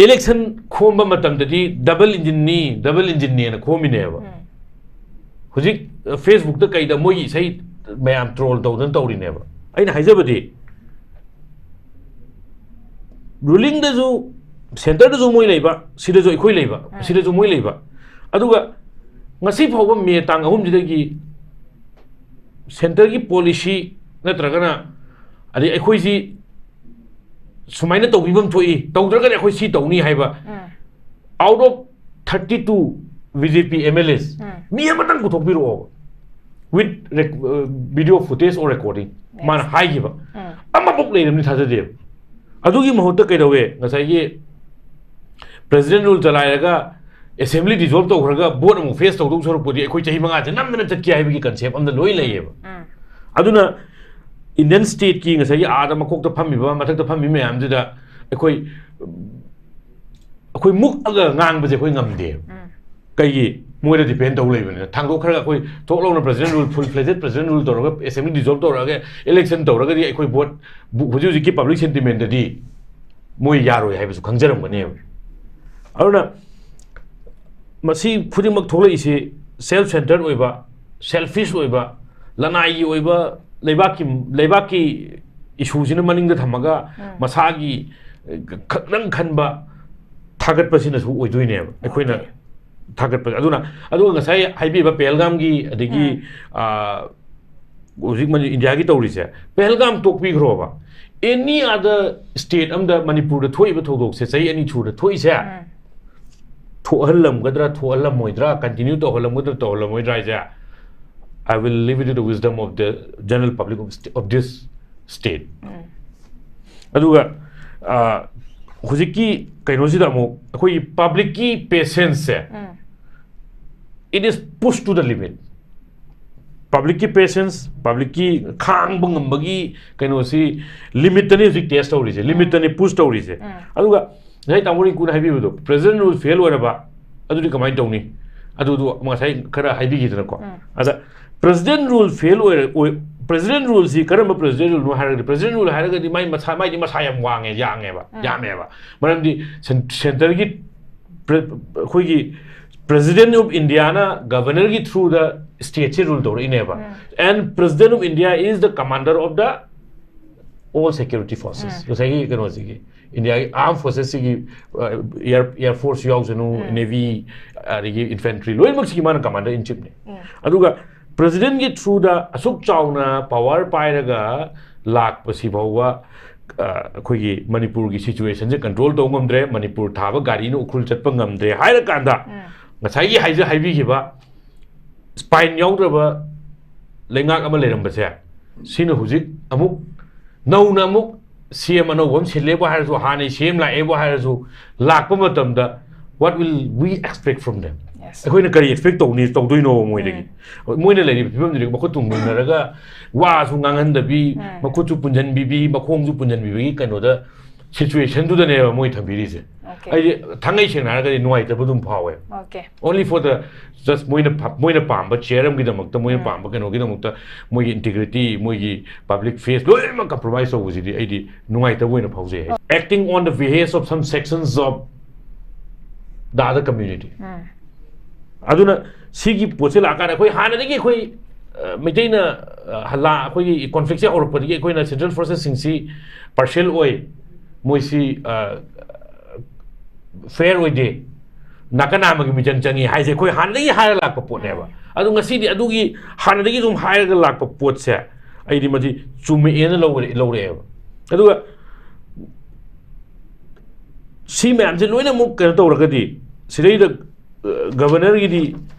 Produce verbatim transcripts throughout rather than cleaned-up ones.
election ꯈꯣꯝꯕ ꯃꯇꯝꯗꯗꯤ double engine ꯅꯤ, double engine ꯅꯦꯅ ꯈꯣꯝꯃꯤꯅꯦꯕ꯫ ꯎꯝ. ꯍꯧꯖꯤꯛ Facebookꯇ ꯀꯩꯗ ꯃꯣꯏꯒꯤ ꯏꯁꯩ ꯃꯌꯥꯝ troll ꯇꯧꯗꯅ ꯇꯧꯔꯤꯅꯦꯕ꯫ ꯑꯩꯅ ꯍꯥꯏꯖꯕꯗꯤ, rulingꯗꯁꯨ, centreꯗꯁꯨ ꯃꯣꯏ ꯂꯩꯕ, ꯁꯤꯗꯁꯨ ꯑꯩꯈꯣꯏ ꯂꯩꯕ, ꯎꯝ. ꯁꯤꯗꯁꯨ ꯃꯣꯏ ꯂꯩꯕ꯫ ꯑꯗꯨꯒ ꯉꯁꯤ ꯐꯥꯎꯕ ꯃꯦ ꯇꯥꯡ ꯑꯍꯨꯝꯁꯤꯗꯒꯤ centreꯒꯤ policy ꯅꯠꯇ꯭ꯔꯒꯅ, ꯑꯗꯩ ꯑꯩꯈꯣꯏꯁꯤ ꯁꯨꯃꯥꯏꯅ ꯇꯧꯕꯤꯐꯝ ꯊꯣꯛꯏ, ꯇꯧꯗ꯭ꯔꯒꯗꯤ ꯑꯩꯈꯣꯏ ꯁꯤ ꯇꯧꯅꯤ ꯍꯥꯏꯕ, ꯎꯝ. out of thirty two BJP MLAs, ꯎꯝ. ꯃꯤ ꯑꯃꯇꯪ ꯄꯨꯊꯣꯛꯄꯤꯔꯛꯑꯣ, with rec- uh, video footage or recording, Yes. ꯃꯥꯅ ꯍꯥꯏꯈꯤꯕ ꯎꯝ. ꯑꯃꯐꯥꯎ ꯂꯩꯔꯝꯅꯤ ꯊꯥꯖꯗꯦꯕ꯫ ꯑꯗꯨꯒꯤ ꯃꯍꯨꯠꯇ ꯀꯩꯗꯧꯋꯦ? ꯉꯁꯥꯏꯒꯤ president rule ꯆꯂꯥꯏꯔꯒ assembly dissolve ꯇꯧꯈ꯭ꯔꯒ vote ꯑꯃꯨꯛ face ꯇꯧꯗꯧ ꯁꯔꯨꯛꯄꯨꯗꯤ ꯑꯩꯈꯣꯏ ꯆꯍꯤ ꯃꯉꯥꯁꯦ ꯅꯝꯗꯅ ꯆꯠꯀꯦ ꯍꯥꯏꯕꯒꯤ concept ꯑꯃꯗ ꯂꯣꯏ ꯂꯩꯌꯦꯕ꯫ ꯎꯝ. ꯑꯗꯨꯅ Indian stateꯀꯤ ꯉꯁꯥꯏꯒꯤ ꯑꯥꯗ ꯃꯀꯣꯛꯇ ꯐꯝꯃꯤꯕ, ꯃꯊꯛꯇ ꯐꯝꯃꯤ ꯃꯌꯥꯝꯗꯨꯗ ꯑꯩꯈꯣꯏ, ꯑꯩꯈꯣꯏ ꯃꯨꯛꯑꯒ ꯉꯥꯡꯕꯁꯦ ꯑꯩꯈꯣꯏ ꯉꯝꯗꯦꯕ꯫ ꯎꯝ. ꯀꯩꯒꯤ? ꯃꯣꯏꯗ depend ꯇꯧ ꯂꯩꯕꯅꯤꯅ꯫ ꯊꯥꯡꯗꯣꯛꯈ꯭ꯔꯒ ꯑꯩꯈꯣꯏ ꯊꯣꯛ ꯂꯧꯅ president rule, full fledged president rule ꯇꯧꯔꯒ, assembly dissolve ꯇꯧꯔꯛꯑꯒ, election ꯇꯧꯔꯒꯗꯤ ꯑꯩꯈꯣꯏ vote, ꯍꯧꯖꯤꯛ ꯍꯧꯖꯤꯛꯀꯤ public sentimentꯇꯗꯤ ꯃꯣꯏ ꯌꯥꯔꯣꯏ ꯍꯥꯏꯕꯁꯨ ꯈꯪꯖꯔꯝꯒꯅꯦꯕ꯫ ꯑꯗꯨꯅ ꯃꯁꯤ ꯈꯨꯗꯤꯡꯃꯛ ꯊꯣꯛꯂꯛꯏꯁꯤ self centered ꯑꯣꯏꯕ, selfish ꯑꯣꯏꯕ, ꯂꯅꯥꯏꯒꯤ ꯑꯣꯏꯕ, ꯂꯩꯕꯥꯛꯀꯤ, ꯂꯩꯕꯥꯛꯀꯤ issueꯁꯤꯅ ꯃꯅꯤꯡꯗ ꯊꯝꯃꯒ ꯎꯝ. ꯃꯁꯥꯒꯤ ꯈꯛꯇꯪ ꯈꯟꯕ ꯊꯥꯒꯠꯄꯁꯤꯅꯁꯨ ꯑꯣꯏꯗꯣꯏꯅꯦꯕ ꯑꯩꯈꯣꯏꯅ Okay. ꯊꯥꯒꯠꯄꯁꯦ꯫ ꯑꯗꯨꯅ, ꯑꯗꯨꯒ ꯉꯁꯥꯏ ꯍꯥꯏꯕꯤꯕ ꯄꯦꯍꯜꯒꯥꯝꯒꯤ, ꯑꯗꯒꯤ, ꯎꯝ. ꯑꯥ, ꯍꯧꯖꯤꯛ ꯃꯅꯤ-, ꯏꯟꯗꯤꯌꯥꯒꯤ ꯇꯧꯔꯤꯁꯦ, ꯄꯦꯍꯜꯒꯥꯝ ꯇꯣꯛꯄꯤꯈ꯭ꯔꯣꯕ, any other state ꯑꯝꯗ ꯃꯅꯤꯄꯨꯔꯗ ꯊꯣꯛꯏꯕ ꯊꯧꯗꯣꯛꯁꯦ, ꯆꯍꯤ ꯑꯅꯤ ꯁꯨꯔ ꯊꯣꯛꯏꯁꯦ, ꯎꯝ. ꯊꯣꯛꯍꯜꯂꯝꯒꯗ꯭ꯔꯥ, ꯊꯣꯛꯍꯜꯂꯝꯃꯣꯏꯗ꯭ꯔꯥ, continue ꯇꯧꯍꯜꯂꯝꯒꯗ꯭ꯔꯥ, ꯇꯧꯍꯜꯂꯝꯃꯣꯏꯗ꯭ꯔꯥ ꯍꯥꯏꯁꯦ, I will leave it to the wisdom of the general public of, st- of this state. ꯎꯝ. ꯑꯗꯨꯒ, ꯑꯥ, ꯍꯧꯖꯤꯛꯀꯤ ꯀꯩꯅꯣꯁꯤꯗ ꯑꯃꯨꯛ ꯑꯩꯈꯣꯏꯒꯤ publicꯀꯤ patienceꯁꯦ, ꯎꯝ. it is pushed to the limit. Publicꯀꯤ patience, publicꯀꯤ ꯈꯥꯡꯕ ꯉꯝꯕꯒꯤ ꯀꯩꯅꯣꯁꯤ limitꯇꯅꯤ ꯍꯧꯖꯤꯛ test ꯇꯧꯔꯤꯁꯦ, limitꯇꯅꯤ push ꯇꯧꯔꯤꯁꯦ꯫ ꯎꯝ. ꯑꯗꯨꯒ ꯉꯁꯥꯏ ꯇꯥꯃꯣ ꯔꯤꯡꯀꯨꯅ ꯍꯥꯏꯕꯤꯕꯗꯣ, president rule fail ꯑꯣꯏꯔꯕ, ꯑꯗꯨꯗꯤ ꯀꯃꯥꯏꯅ ꯇꯧꯅꯤ? ꯑꯗꯨꯗꯣ ꯉꯁꯥꯏ ꯈꯔ ꯍꯥꯏꯕꯤꯈꯤꯗꯅꯀꯣ꯫ ꯎꯝ. ꯑꯗ president rule fail ꯑꯣꯏꯔ-, ꯑꯣꯏ-, President ruleꯁꯤ ꯀꯔꯝꯕ president ruleꯅꯣ ꯍꯥꯏꯔꯒꯗꯤ, president rule ꯍꯥꯏꯔꯒꯗꯤ ꯃꯥꯏ ꯃꯁꯥ, ꯃꯥꯏꯗꯤ ꯃꯁꯥ ꯌꯥꯝ ꯋꯥꯡꯉꯦ, ꯌꯥꯝꯃꯦꯕ, ꯌꯥꯝꯃꯦꯕ꯫ ꯃꯔꯝꯗꯤ cen-, centreꯒꯤ pre-, ꯑꯩꯈꯣꯏꯒꯤ President of Indiaꯅ governorꯒꯤ throughꯗ stateꯁꯤ rule ꯇꯧꯔꯛꯏꯅꯦꯕ꯫ And President of India is the commander of the all security forces. ꯉꯁꯥꯏꯒꯤ ꯀꯩꯅꯣꯁꯤꯒꯤ, ꯏꯟꯗꯤꯌꯥꯒꯤ armed forcesꯁꯤꯒꯤ, ꯑ, air, air force ꯌꯥꯎꯁꯅꯨ, navy, ꯑꯗꯒꯤ infantry, ꯂꯣꯏꯅꯃꯛꯁꯤꯒꯤ ꯃꯥꯅ commander in chiefꯅꯤ꯫ ꯑꯗꯨꯒ presidentꯀꯤ throughꯗ ꯑꯁꯨꯛ ꯆꯥꯎꯅ power ꯄꯥꯏꯔꯒ ꯂꯥꯛꯄꯁꯤ ꯐꯥꯎꯕ, ꯑ, ꯑꯩꯈꯣꯏꯒꯤ ꯃꯅꯤꯄꯨꯔꯒꯤ situationꯁꯦ control ꯇꯧꯕ ꯉꯝꯗ꯭ꯔꯦ, ꯃꯅꯤꯄꯨꯔ ꯊꯥꯕ ꯒꯥꯔꯤꯅ ꯎꯈ꯭ꯔꯨꯜ ꯆꯠꯄ ꯉꯝꯗ꯭ꯔꯦ ꯍꯥꯏꯔꯀꯥꯟꯗ, ꯉꯁꯥꯏꯒꯤ ꯍꯥꯏꯖ-, ꯍꯥꯏꯕꯤꯈꯤꯕ spine ꯌꯥꯎꯗ꯭ꯔꯕ ꯂꯩꯉꯥꯛ ꯑꯃ ꯂꯩꯔꯝꯕꯁꯦ, ꯁꯤꯅ ꯍꯧꯖꯤꯛ ꯑꯃꯨꯛ ꯅꯧꯅ ꯑꯃꯨꯛ CM ꯑꯅꯧꯕ ꯑꯃ ꯁꯤꯜꯂꯦꯕꯨ ꯍꯥꯏꯔꯁꯨ, ꯍꯥꯟꯅꯩ CM ꯂꯥꯛꯑꯦꯕꯨ ꯍꯥꯏꯔꯁꯨ, ꯂꯥꯛꯄ ꯃꯇꯝꯗ what will we expect from them? Yes. ꯑꯩꯈꯣꯏꯅ ꯀꯔꯤ expect ꯇꯧꯅꯤ, ꯇꯧꯗꯣꯏꯅꯣ ꯃꯣꯏꯗꯒꯤ? ꯃꯣꯏꯅ ꯂꯩꯔꯤꯕ ꯐꯤꯕꯝꯗꯨꯗꯤ ꯃꯈꯨꯠ ꯇꯨꯝ ꯃꯨꯟꯅꯔꯒ ꯋꯥꯁꯨ ꯉꯥꯡꯍꯟꯗꯕꯤ, ꯃꯈꯨꯠꯁꯨ ꯄꯨꯟꯁꯤꯟꯕꯤꯕꯤ, ꯃꯈꯣꯡꯁꯨ ꯄꯨꯟꯁꯤꯟꯕꯤꯕꯒꯤ ꯀꯩꯅꯣꯗ, situationꯗꯨꯗꯅꯦꯕ ꯃꯣꯏ ꯊꯝꯕꯤꯔꯤꯁꯦ꯫ Okay. ꯑꯩꯗꯤ ꯊꯥꯡꯉꯩ ꯁꯦꯡꯅ ꯍꯥꯏꯔꯒꯗꯤ ꯅꯨꯡꯉꯥꯏꯇꯕ ꯑꯗꯨꯝ ꯐꯥꯎꯋꯦ꯫ Okay. Only for the just ꯃꯣꯏꯅ ꯐ-, ꯃꯣꯏꯅ ꯄꯥꯝꯕ chair ꯑꯃꯒꯤꯗꯃꯛꯇ, ꯃꯣꯏꯅ ꯄꯥꯝꯕ ꯀꯩꯅꯣꯒꯤꯗꯃꯛꯇ, ꯃꯣꯏꯒꯤ integrity, ꯃꯣꯏꯒꯤ public face ꯂꯣꯏꯅꯃꯛ compromise ꯇꯧꯕꯁꯤꯗꯤ ꯑꯩꯗꯤ ꯅꯨꯡꯉꯥꯏꯇꯕ ꯑꯣꯏꯅ ꯐꯥꯎꯖꯩ꯫ Acting on the behest of some sections of the other community. ꯑꯗꯨꯅ ꯁꯤꯒꯤ ꯄꯣꯠꯁꯦ ꯂꯥꯛꯑꯀꯥꯟꯗ ꯑꯩꯈꯣꯏ ꯍꯥꯟꯅꯗꯒꯤ ꯑꯩꯈꯣꯏ, ꯑ, ꯃꯩꯇꯩꯅ, ꯑ, ꯍꯜꯂꯥ-, ꯑꯩꯈꯣꯏꯒꯤ conflictꯁꯦ ꯍꯧꯔꯛꯄꯗꯒꯤ ꯑꯩꯈꯣꯏꯅ central forcesꯁꯤꯡꯁꯤ partial ꯑꯣꯏ, ꯃꯣꯏꯁꯤ, ꯑ, fair ꯑꯣꯏꯗꯦ, ꯅꯥꯀꯟ ꯅꯥꯝꯃꯒꯤ ꯃꯤꯆꯪ ꯆꯪꯉꯤ ꯍꯥꯏꯁꯦ ꯑꯩꯈꯣꯏ ꯍꯥꯟꯅꯗꯒꯤ ꯍꯥꯏꯔ ꯂꯥꯛꯄ ꯄꯣꯠꯅꯦꯕ꯫ ꯑꯗꯣ ꯉꯁꯤꯗꯤ ꯑꯗꯨꯒꯤ ꯍꯥꯟꯅꯗꯒꯤ ꯑꯗꯨꯝ ꯍꯥꯏꯔꯒ ꯂꯥꯛꯄ ꯄꯣꯠꯁꯦ ꯑꯩꯗꯤ ꯃꯁꯤ ꯆꯨꯝꯃꯛꯑꯦꯅ ꯂꯧꯔꯦ-, ꯂꯧꯔꯛꯑꯦꯕ꯫ ꯑꯗꯨꯒ ꯁꯤ ꯃꯌꯥꯝꯁꯦ ꯂꯣꯏꯅꯃꯛ ꯀꯩꯅꯣ ꯇꯧꯔꯒꯗꯤ ꯁꯤꯗꯩꯗ, ꯑ, governorꯒꯤꯗꯤ,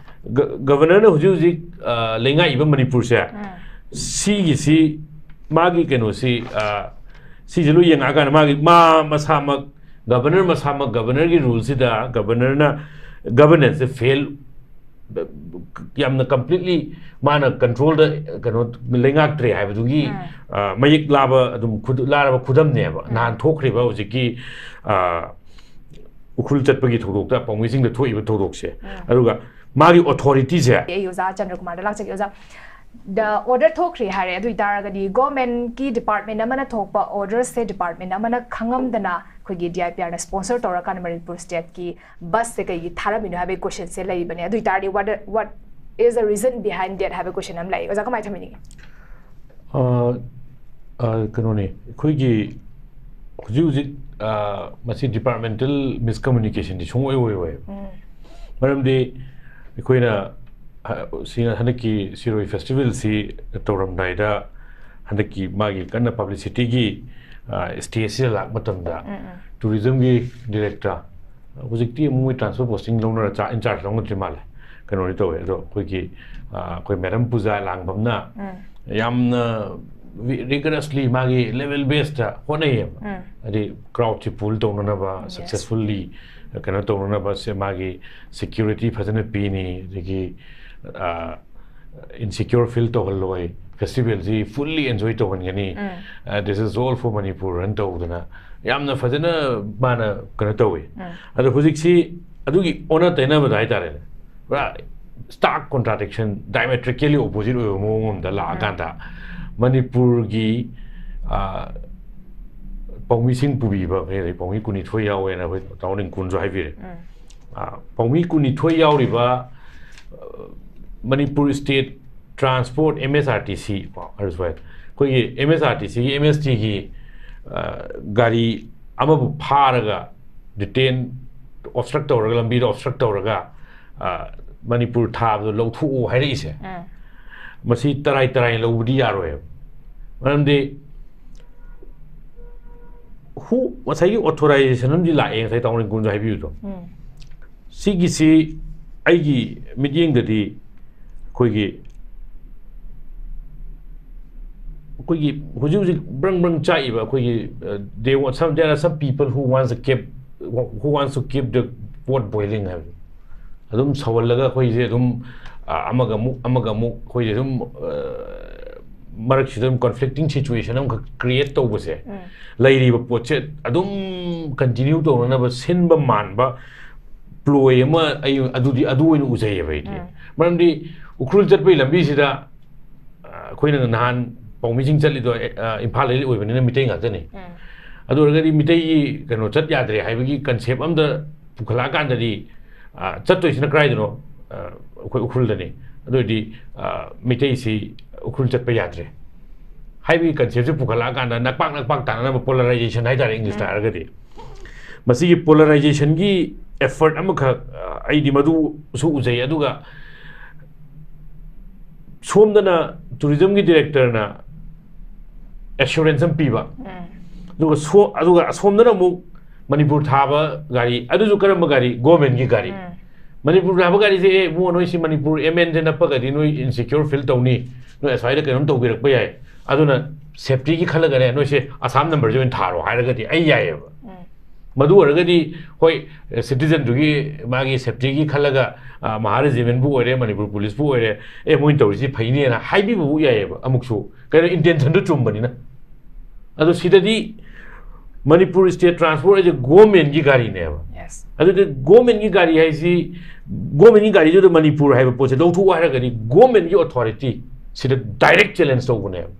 ꯒ-, governorꯅ ꯍꯧꯖꯤꯛ ꯍꯧꯖꯤꯛ, ꯑ, ꯂꯩꯉꯥꯛꯏꯕ ꯃꯅꯤꯄꯨꯔꯁꯦ, ꯁꯤꯒꯤꯁꯤ ꯃꯥꯒꯤ ꯀꯩꯅꯣꯁꯤ, ꯑ, ꯁꯤꯁꯦ ꯂꯣꯏ ꯌꯦꯡꯉꯛꯑꯀꯥꯟꯗ ꯃꯥꯒꯤ, ꯃꯥ ꯃꯁꯥꯃꯛ, governor ꯃꯁꯥꯃꯛ, governorꯒꯤ ruleꯁꯤꯗ governorꯅ governanceꯁꯦ fail, ꯌꯥꯝꯅ completely ꯃꯥꯅ controlꯗ ꯀꯩꯅꯣ ꯂꯩꯉꯥꯛꯇ꯭ꯔꯦ ꯍꯥꯏꯕꯗꯨꯒꯤ, ꯑ, ꯃꯌꯦꯛ ꯂꯥꯕ ꯑꯗꯨꯝ ꯈꯨꯗ-, ꯂꯥꯔꯕ ꯈꯨꯗꯝꯅꯦꯕ꯫ ꯅꯍꯥꯟ ꯊꯣꯛꯈ꯭ꯔꯤꯕ ꯍꯧꯖꯤꯛꯀꯤ, ꯑ, ꯎꯈ꯭ꯔꯨꯜ ꯆꯠꯄꯒꯤ ꯊꯧꯗꯣꯛꯇ, ꯄꯥꯎꯃꯤꯁꯤꯡꯗ ꯊꯣꯛꯏꯕ ꯊꯧꯗꯣꯛꯁꯦ꯫ ꯑꯗꯨꯒ ꯃꯥꯒꯤ authorityꯁꯦ꯫ ꯑꯩ ꯑꯣꯖꯥ ꯆꯟꯗ꯭ꯔꯀꯨꯃꯥꯔꯗ ꯂꯥꯛꯆꯒꯦ꯫ ꯑꯣꯖꯥ, ꯗ ꯑꯣꯔꯗꯔ ꯊꯣꯛꯈ꯭ꯔꯦ ꯍꯥꯏꯔꯦ, ꯑꯗꯨ ꯑꯣꯏꯇꯥꯔꯒꯗꯤ ꯒꯣꯔꯃꯦꯟꯀꯤ ꯗꯤꯄꯥꯔꯠꯃꯦꯟ ꯑꯃꯅ ꯊꯣꯛꯄ ꯑꯣꯔꯗꯔꯁꯦ ꯗꯤꯄꯥꯔꯠꯃꯦꯟ ꯑꯃꯅ ꯈꯪꯉꯝꯗꯅ ꯑꯩꯈꯣꯏꯒꯤ ꯗꯤ ꯑꯥꯏ ꯄꯤ ꯑꯥꯔꯅ ꯁ꯭ꯄꯣꯟꯁꯔ ꯇꯧꯔꯀꯥꯟꯗ ꯃꯅꯤꯄꯨꯔ ꯁ꯭ꯇꯦꯠꯀꯤ ꯕꯁꯁꯦ ꯀꯩꯒꯤ ꯊꯥꯔꯝꯃꯤꯅꯣ ꯍꯥꯏꯕꯒꯤ ꯀꯣꯏꯁꯟꯁꯦ ꯂꯩꯕꯅꯦ꯫ ꯑꯗꯨ ꯑꯣꯏꯇꯥꯔꯗꯤ what what is the reason behind that ꯍꯥꯏꯕ ꯀꯣꯏꯁꯟ ꯑꯃ ꯂꯥꯛꯑꯦ꯫ ꯑꯣꯖꯥ, ꯀꯃꯥꯏꯅ ꯊꯝꯕꯤꯅꯤꯡꯉꯤ? ꯑ, ꯑ, ꯀꯩꯅꯣꯅꯦ, ꯑꯩꯈꯣꯏꯒꯤ ꯍꯧꯖꯤꯛ ꯍꯧꯖꯤꯛ, ꯑ, ꯃꯁꯤ ꯗꯤꯄꯥꯔꯠꯃꯦꯟꯇꯦꯜ ꯃꯤꯁꯀꯝꯃ꯭ꯌꯨꯅꯤꯀꯦꯁꯟꯗꯤ ꯁꯨꯡꯑꯣꯏ ꯑꯣꯏꯔꯣꯏ꯫ ꯃꯔꯝꯗꯤ ꯑꯩꯈꯣꯏꯅ, ꯑ, ꯁꯤ ꯍꯟꯗꯛꯀꯤ ꯁꯤꯔꯣꯏ ꯐꯦꯁꯇꯤꯚꯦꯜꯁꯤ ꯇꯧꯔꯝꯗꯥꯏꯗ ꯍꯟꯗꯛꯀꯤ ꯃꯥꯒꯤ ꯀꯟꯅ ꯄꯕ꯭ꯂꯤꯁꯤꯇꯤꯒꯤ, ꯑ, ꯁ꯭ꯇꯦꯖꯁꯤꯗ ꯂꯥꯛꯄ ꯃꯇꯝꯗ ꯇꯨꯔꯤꯖꯝꯒꯤ ꯗꯤꯔꯦꯛꯇꯔ, ꯍꯧꯖꯤꯛꯇꯤ ꯑꯃꯨꯛ ꯃꯣꯏ ꯇ꯭ꯔꯥꯟꯁꯐꯔ ꯄꯣꯁꯇꯤꯡ ꯂꯧꯅꯔ ꯆꯥ-, ꯏꯟꯆꯥꯔꯖ ꯂꯧꯅꯗ꯭ꯔꯤ ꯃꯥꯜꯂꯦ꯫ ꯀꯩꯅꯣꯗꯤ ꯇꯧꯋꯦ, ꯑꯗꯣ ꯑꯩꯈꯣꯏꯒꯤ, ꯑ, ꯑꯩꯈꯣꯏ ꯃꯦꯗꯝ ꯄꯨꯖꯥ ꯂꯥꯡꯕꯝꯅ ꯌꯥꯝꯅ ꯔꯤꯒꯔꯁꯂꯤ ꯃꯥꯒꯤ ꯂꯦꯚꯦꯜ ꯕꯦꯁꯇ ꯍꯣꯠꯅꯩꯌꯦꯕ꯫ ꯍꯥꯏꯗꯤ ꯀ꯭ꯔꯥꯎꯗꯁꯤ ꯄꯨꯜ ꯇꯧꯅꯅꯕ, ꯁꯛꯁꯦꯁꯐꯨꯜꯂꯤ ꯀꯩꯅꯣ ꯇꯧꯅꯅꯕ ꯁꯦ ꯃꯥꯒꯤ ꯁꯦꯀ꯭ꯌꯨꯔꯤꯇꯤ ꯐꯖꯅ ꯄꯤꯅꯤ, ꯑꯗꯒꯤ, ꯑ, ꯏꯟꯁꯤꯀ꯭ꯌꯣꯔ ꯐꯤꯜ ꯇꯧꯍꯜꯂꯣꯏ, ꯐꯦꯁꯇꯤꯚꯦꯜꯁꯤ ꯐꯨꯜꯂꯤ ꯑꯦꯟꯖꯣꯏ ꯇꯧꯍꯟꯒꯅꯤ, ꯑ, This is all for Manipur ꯍꯥꯏꯅ ꯇꯧꯗꯅ ꯌꯥꯝꯅ ꯐꯖꯅ ꯃꯥꯅ ꯀꯩꯅꯣ ꯇꯧꯋꯤ꯫ ꯑꯗꯣ ꯍꯧꯖꯤꯛꯁꯤ ꯑꯗꯨꯒꯤ ꯑꯣꯟꯅ ꯇꯩꯅꯕꯗ ꯍꯥꯏꯇꯥꯔꯦꯅꯦ, ꯄꯨꯔꯥ stark contradiction, diametrically opposite ꯑꯣꯏꯕ ꯃꯑꯣꯡ ꯑꯃꯗ ꯂꯥꯛꯑꯀꯥꯟꯗ ꯃꯅꯤꯄꯨꯔꯒꯤ, ꯑ, ꯄꯥꯎꯃꯤꯁꯤꯡ ꯄꯨꯕꯤꯕ, ꯀꯩ ꯍꯥꯏ, ꯄꯥꯎꯃꯤ ꯀꯨꯟꯅꯤꯊꯣꯏ ꯌꯥꯎꯋꯦꯅ ꯑꯩꯈꯣꯏ ꯇꯥꯃꯣ ꯔꯤꯡꯀꯨꯅꯁꯨ ꯍꯥꯏꯕꯤꯔꯦ꯫ ꯑ, ꯄꯥꯎꯃꯤ ꯀꯨꯟꯅꯤꯊꯣꯏ ꯌꯥꯎꯔꯤꯕ, ꯑ, ꯃꯅꯤꯄꯨꯔ ꯁ꯭ꯇꯦꯠ ꯇ꯭ꯔꯥꯟꯁꯄꯣꯔꯠ, ꯑꯦꯝ ꯑꯦꯁ ꯑꯥꯔ ꯇꯤ ꯁꯤ ꯀꯣ, ꯑꯗꯨꯁꯨ ꯍꯥꯏ꯫ ꯑꯩꯈꯣꯏꯒꯤ ꯑꯦꯝ ꯑꯦꯁ ꯑꯥꯔ ꯇꯤ ꯁꯤꯒꯤ, ꯑꯦꯝ ꯑꯦꯁ ꯇꯤꯒꯤ, ꯑ, ꯒꯥꯔꯤ ꯑꯃꯕꯨ ꯐꯥꯔꯒ ꯗꯤꯇꯦꯟ, ꯑꯣꯕꯁꯇ꯭ꯔꯛ ꯇꯧꯔꯒ, ꯂꯝꯕꯤꯗ ꯑꯣꯕꯁꯇ꯭ꯔꯛ ꯇꯧꯔꯒ, ꯑ, ꯃꯅꯤꯄꯨꯔ ꯊꯥꯕꯗꯣ ꯂꯧꯊꯣꯛꯑꯣ ꯍꯥꯏꯔꯛꯏꯁꯦ, ꯃꯁꯤ ꯇꯔꯥꯏ ꯇꯔꯥꯏꯅ ꯂꯧꯕꯗꯤ ꯌꯥꯔꯣꯏꯕ꯫ ꯃꯔꯝꯗꯤ who, ꯉꯁꯥꯏꯒꯤ ꯑꯣꯊꯣꯔꯥꯏꯖꯦꯁꯟ ꯑꯃꯗꯤ ꯂꯥꯛꯑꯦ, ꯉꯁꯥꯏ ꯇꯥꯃꯣ ꯔꯤꯡꯀꯨꯅꯁꯨ ꯍꯥꯏꯕꯤꯕꯗꯣ꯫ ꯁꯤꯒꯤꯁꯤ ꯑꯩꯒꯤ ꯃꯤꯠꯌꯦꯡꯗꯗꯤ ꯑꯩꯈꯣꯏꯒꯤ, ꯑꯩꯈꯣꯏꯒꯤ ꯍꯧꯖꯤꯛ ꯍꯧꯖꯤꯛ ꯕ꯭ꯔꯪ ꯕ꯭ꯔꯪ ꯆꯥꯛꯏꯕ ꯑꯩꯈꯣꯏꯒꯤ, ꯑ, they want some, there are some people who wants to keep, who wants to keep the pot boiling ꯍꯥꯏꯕꯗꯣ꯫ ꯑꯗꯨꯝ ꯁꯧꯍꯜꯂꯒ ꯑꯩꯈꯣꯏꯁꯦ ꯑꯗꯨꯝ, ꯑ, ꯑꯃꯒ ꯑꯃꯨꯛ, ꯑꯃꯒ ꯑꯃꯨꯛ ꯑꯩꯈꯣꯏꯁꯦ ꯑꯗꯨꯝ, ꯑ, ꯃꯔꯛꯁꯤꯗ ꯑꯗꯨꯝ ꯀꯟꯐ꯭ꯂꯤꯛꯇꯤꯡ ꯁꯤꯆꯨꯋꯦꯁꯟ ꯑꯃꯈꯛ ꯀ꯭ꯔꯤꯌꯦꯠ ꯇꯧꯕꯁꯦ, ꯂꯩꯔꯤꯕ ꯄꯣꯠꯁꯦ ꯑꯗꯨꯝ ꯀꯟꯇꯤꯅ꯭ꯌꯨ ꯇꯧꯅꯅꯕ ꯁꯤꯟꯕ ꯃꯥꯟꯕ ꯄ꯭ꯂꯣꯏ ꯑꯃ ꯑꯩ ꯑꯗꯨꯗꯤ, ꯑꯗꯨ ꯑꯣꯏꯅ ꯎꯖꯩꯌꯦꯕ ꯑꯩꯗꯤ꯫ ꯃꯔꯝꯗꯤ ꯎꯈ꯭ꯔꯨꯜ ꯆꯠꯄꯒꯤ ꯂꯝꯕꯤꯁꯤꯗ ꯑꯩꯈꯣꯏꯅ ꯅꯍꯥꯟ ꯄꯥꯎꯃꯤꯁꯤꯡ ꯆꯠꯂꯤꯗꯣ, ꯑ, ꯏꯝꯐꯥꯜꯗꯩ ꯑꯣꯏꯕꯅꯤꯅ ꯃꯤꯇꯩ ꯉꯥꯛꯇꯅꯤ꯫ ꯑꯗꯨ ꯑꯣꯏꯔꯒꯗꯤ ꯃꯤꯇꯩꯒꯤ ꯀꯩꯅꯣ ꯆꯠ ꯌꯥꯗ꯭ꯔꯦ ꯍꯥꯏꯕꯒꯤ ꯀꯟꯁꯦꯞ ꯑꯝꯗ ꯄꯨꯈꯠꯂꯛꯑꯀꯥꯟꯗꯗꯤ, ꯑ, ꯆꯠꯇꯣꯏꯁꯤꯅ ꯀꯗꯥꯏꯗꯅꯣ? ꯑ, ꯑꯩꯈꯣꯏ ꯎꯈ꯭ꯔꯨꯜꯗꯅꯤ꯫ ꯑꯗꯨ ꯑꯣꯏꯔꯗꯤ, ꯑ, ꯃꯤꯇꯩꯁꯤ ꯎꯈ꯭ꯔꯨꯜ ꯆꯠꯄ ꯌꯥꯗ꯭ꯔꯦ ꯍꯥꯏꯕꯒꯤ ꯀꯟꯁꯦꯞꯁꯦ ꯄꯨꯈꯠꯂꯛꯑꯀꯥꯟꯗ ꯅꯛꯄꯥꯛ ꯅꯛꯄꯥꯛ ꯇꯥꯟꯅꯅꯕ, ꯄꯣꯂꯔꯥꯏꯖꯦꯁꯟ ꯍꯥꯏꯇꯥꯔꯦ ꯏꯪꯂꯤꯁꯇ ꯍꯥꯏꯔꯒꯗꯤ, ꯃꯁꯤꯒꯤ ꯄꯣꯂꯔꯥꯏꯖꯦꯁꯟꯒꯤ ꯑꯦꯐꯔꯠ ꯑꯃꯈꯛ, ꯑ, ꯑꯩꯗꯤ ꯃꯗꯨꯁꯨ ꯎꯖꯩ꯫ ꯑꯗꯨꯒ ꯁꯣꯝꯗꯅ ꯇꯨꯔꯤꯖꯝꯒꯤ ꯗꯤꯔꯦꯛꯇꯔꯅ ꯑꯦꯁꯨꯔꯦꯟꯁ ꯑꯃ ꯄꯤꯕ, ꯑꯗꯨꯒ ꯁꯣ-, ꯑꯗꯨꯒ ꯑꯁꯣꯝꯗꯅ ꯑꯃꯨꯛ ꯃꯅꯤꯄꯨꯔ ꯊꯥꯕ ꯒꯥꯔꯤ, ꯑꯗꯨꯁꯨ ꯀꯔꯝꯕ ꯒꯥꯔꯤ? ꯒꯣꯔꯃꯦꯟꯒꯤ ꯒꯥꯔꯤ꯫ ꯃꯅꯤꯄꯨꯔ ꯊꯥꯕ ꯒꯥꯔꯤꯁꯦ, "ꯑꯦ ꯏꯕꯨꯡꯉꯣ, ꯅꯣꯏ ꯁꯤ ꯃꯅꯤꯄꯨꯔ ꯑꯦꯝ ꯑꯦꯟꯁꯦ ꯅꯞꯄꯒꯗꯤ ꯅꯣꯏ ꯏꯟꯁꯤꯀ꯭ꯌꯣꯔ ꯐꯤꯜ ꯇꯧꯅꯤ, ꯅꯣꯏ ꯑꯁ꯭ꯋꯥꯏꯗ ꯀꯩꯅꯣꯝ ꯇꯧꯕꯤꯔꯛꯄ ꯌꯥꯏ, ꯑꯗꯨꯅ ꯁꯦꯐꯇꯤꯒꯤ ꯈꯜꯂꯒꯅꯦ ꯅꯣꯏꯁꯦ ꯑꯁꯥꯝ ꯅꯝꯕꯔꯁꯦ ꯑꯣꯏꯅ ꯊꯥꯔꯣ" ꯍꯥꯏꯔꯒꯗꯤ ꯑꯩ ꯌꯥꯏꯌꯦꯕ꯫ ꯃꯗꯨ ꯑꯣꯏꯔꯒꯗꯤ, ꯍꯣꯏ, ꯁꯤꯇꯤꯖꯟꯗꯨꯒꯤ ꯃꯥꯒꯤ ꯁꯦꯐꯇꯤꯒꯤ ꯈꯜꯂꯒ, ꯑ, ꯃꯍꯥ ꯔꯦꯖꯤꯃꯦꯟꯕꯨ ꯑꯣꯏꯔꯦ, ꯃꯅꯤꯄꯨꯔ ꯄꯨꯂꯤꯁꯄꯨ ꯑꯣꯏꯔꯦ, "ꯑꯦ, ꯃꯣꯏꯅ ꯇꯧꯔꯤꯁꯤ ꯐꯩꯅꯦꯅ" ꯍꯥꯏꯕꯤꯕꯕꯨ ꯌꯥꯏꯌꯦꯕ, ꯑꯃꯨꯛꯁꯨ, ꯀꯩꯅꯣ, ꯏꯟꯇꯦꯟꯁꯟꯗꯨ ꯆꯨꯝꯕꯅꯤꯅ꯫ ꯑꯗꯣ ꯁꯤꯗꯗꯤ ꯃꯅꯤꯄꯨꯔ ꯁ꯭ꯇꯦꯠ ꯇ꯭ꯔꯥꯟꯁꯄꯣꯔꯠ ꯍꯥꯏꯁꯦ ꯒꯣꯔꯃꯦꯟꯒꯤ ꯒꯥꯔꯤꯅꯦꯕ꯫ Yes. ꯑꯗꯨꯗꯤ ꯒꯣꯔꯃꯦꯟꯒꯤ ꯒꯥꯔꯤ ꯍꯥꯏꯁꯤ, ꯒꯣꯔꯃꯦꯟꯒꯤ ꯒꯥꯔꯤꯗꯨꯗ ꯃꯅꯤꯄꯨꯔ ꯍꯥꯏꯕ ꯄꯣꯠꯁꯦ ꯂꯧꯊꯣꯛꯑꯣ ꯍꯥꯏꯔꯒꯗꯤ ꯒꯣꯔꯃꯦꯟꯒꯤ ꯑꯣꯊꯣꯔꯤꯇꯤ ꯁꯤꯗ ꯗꯥꯏꯔꯦꯛ ꯆꯦꯂꯦꯟꯖ ꯇꯧꯕꯅꯦꯕ꯫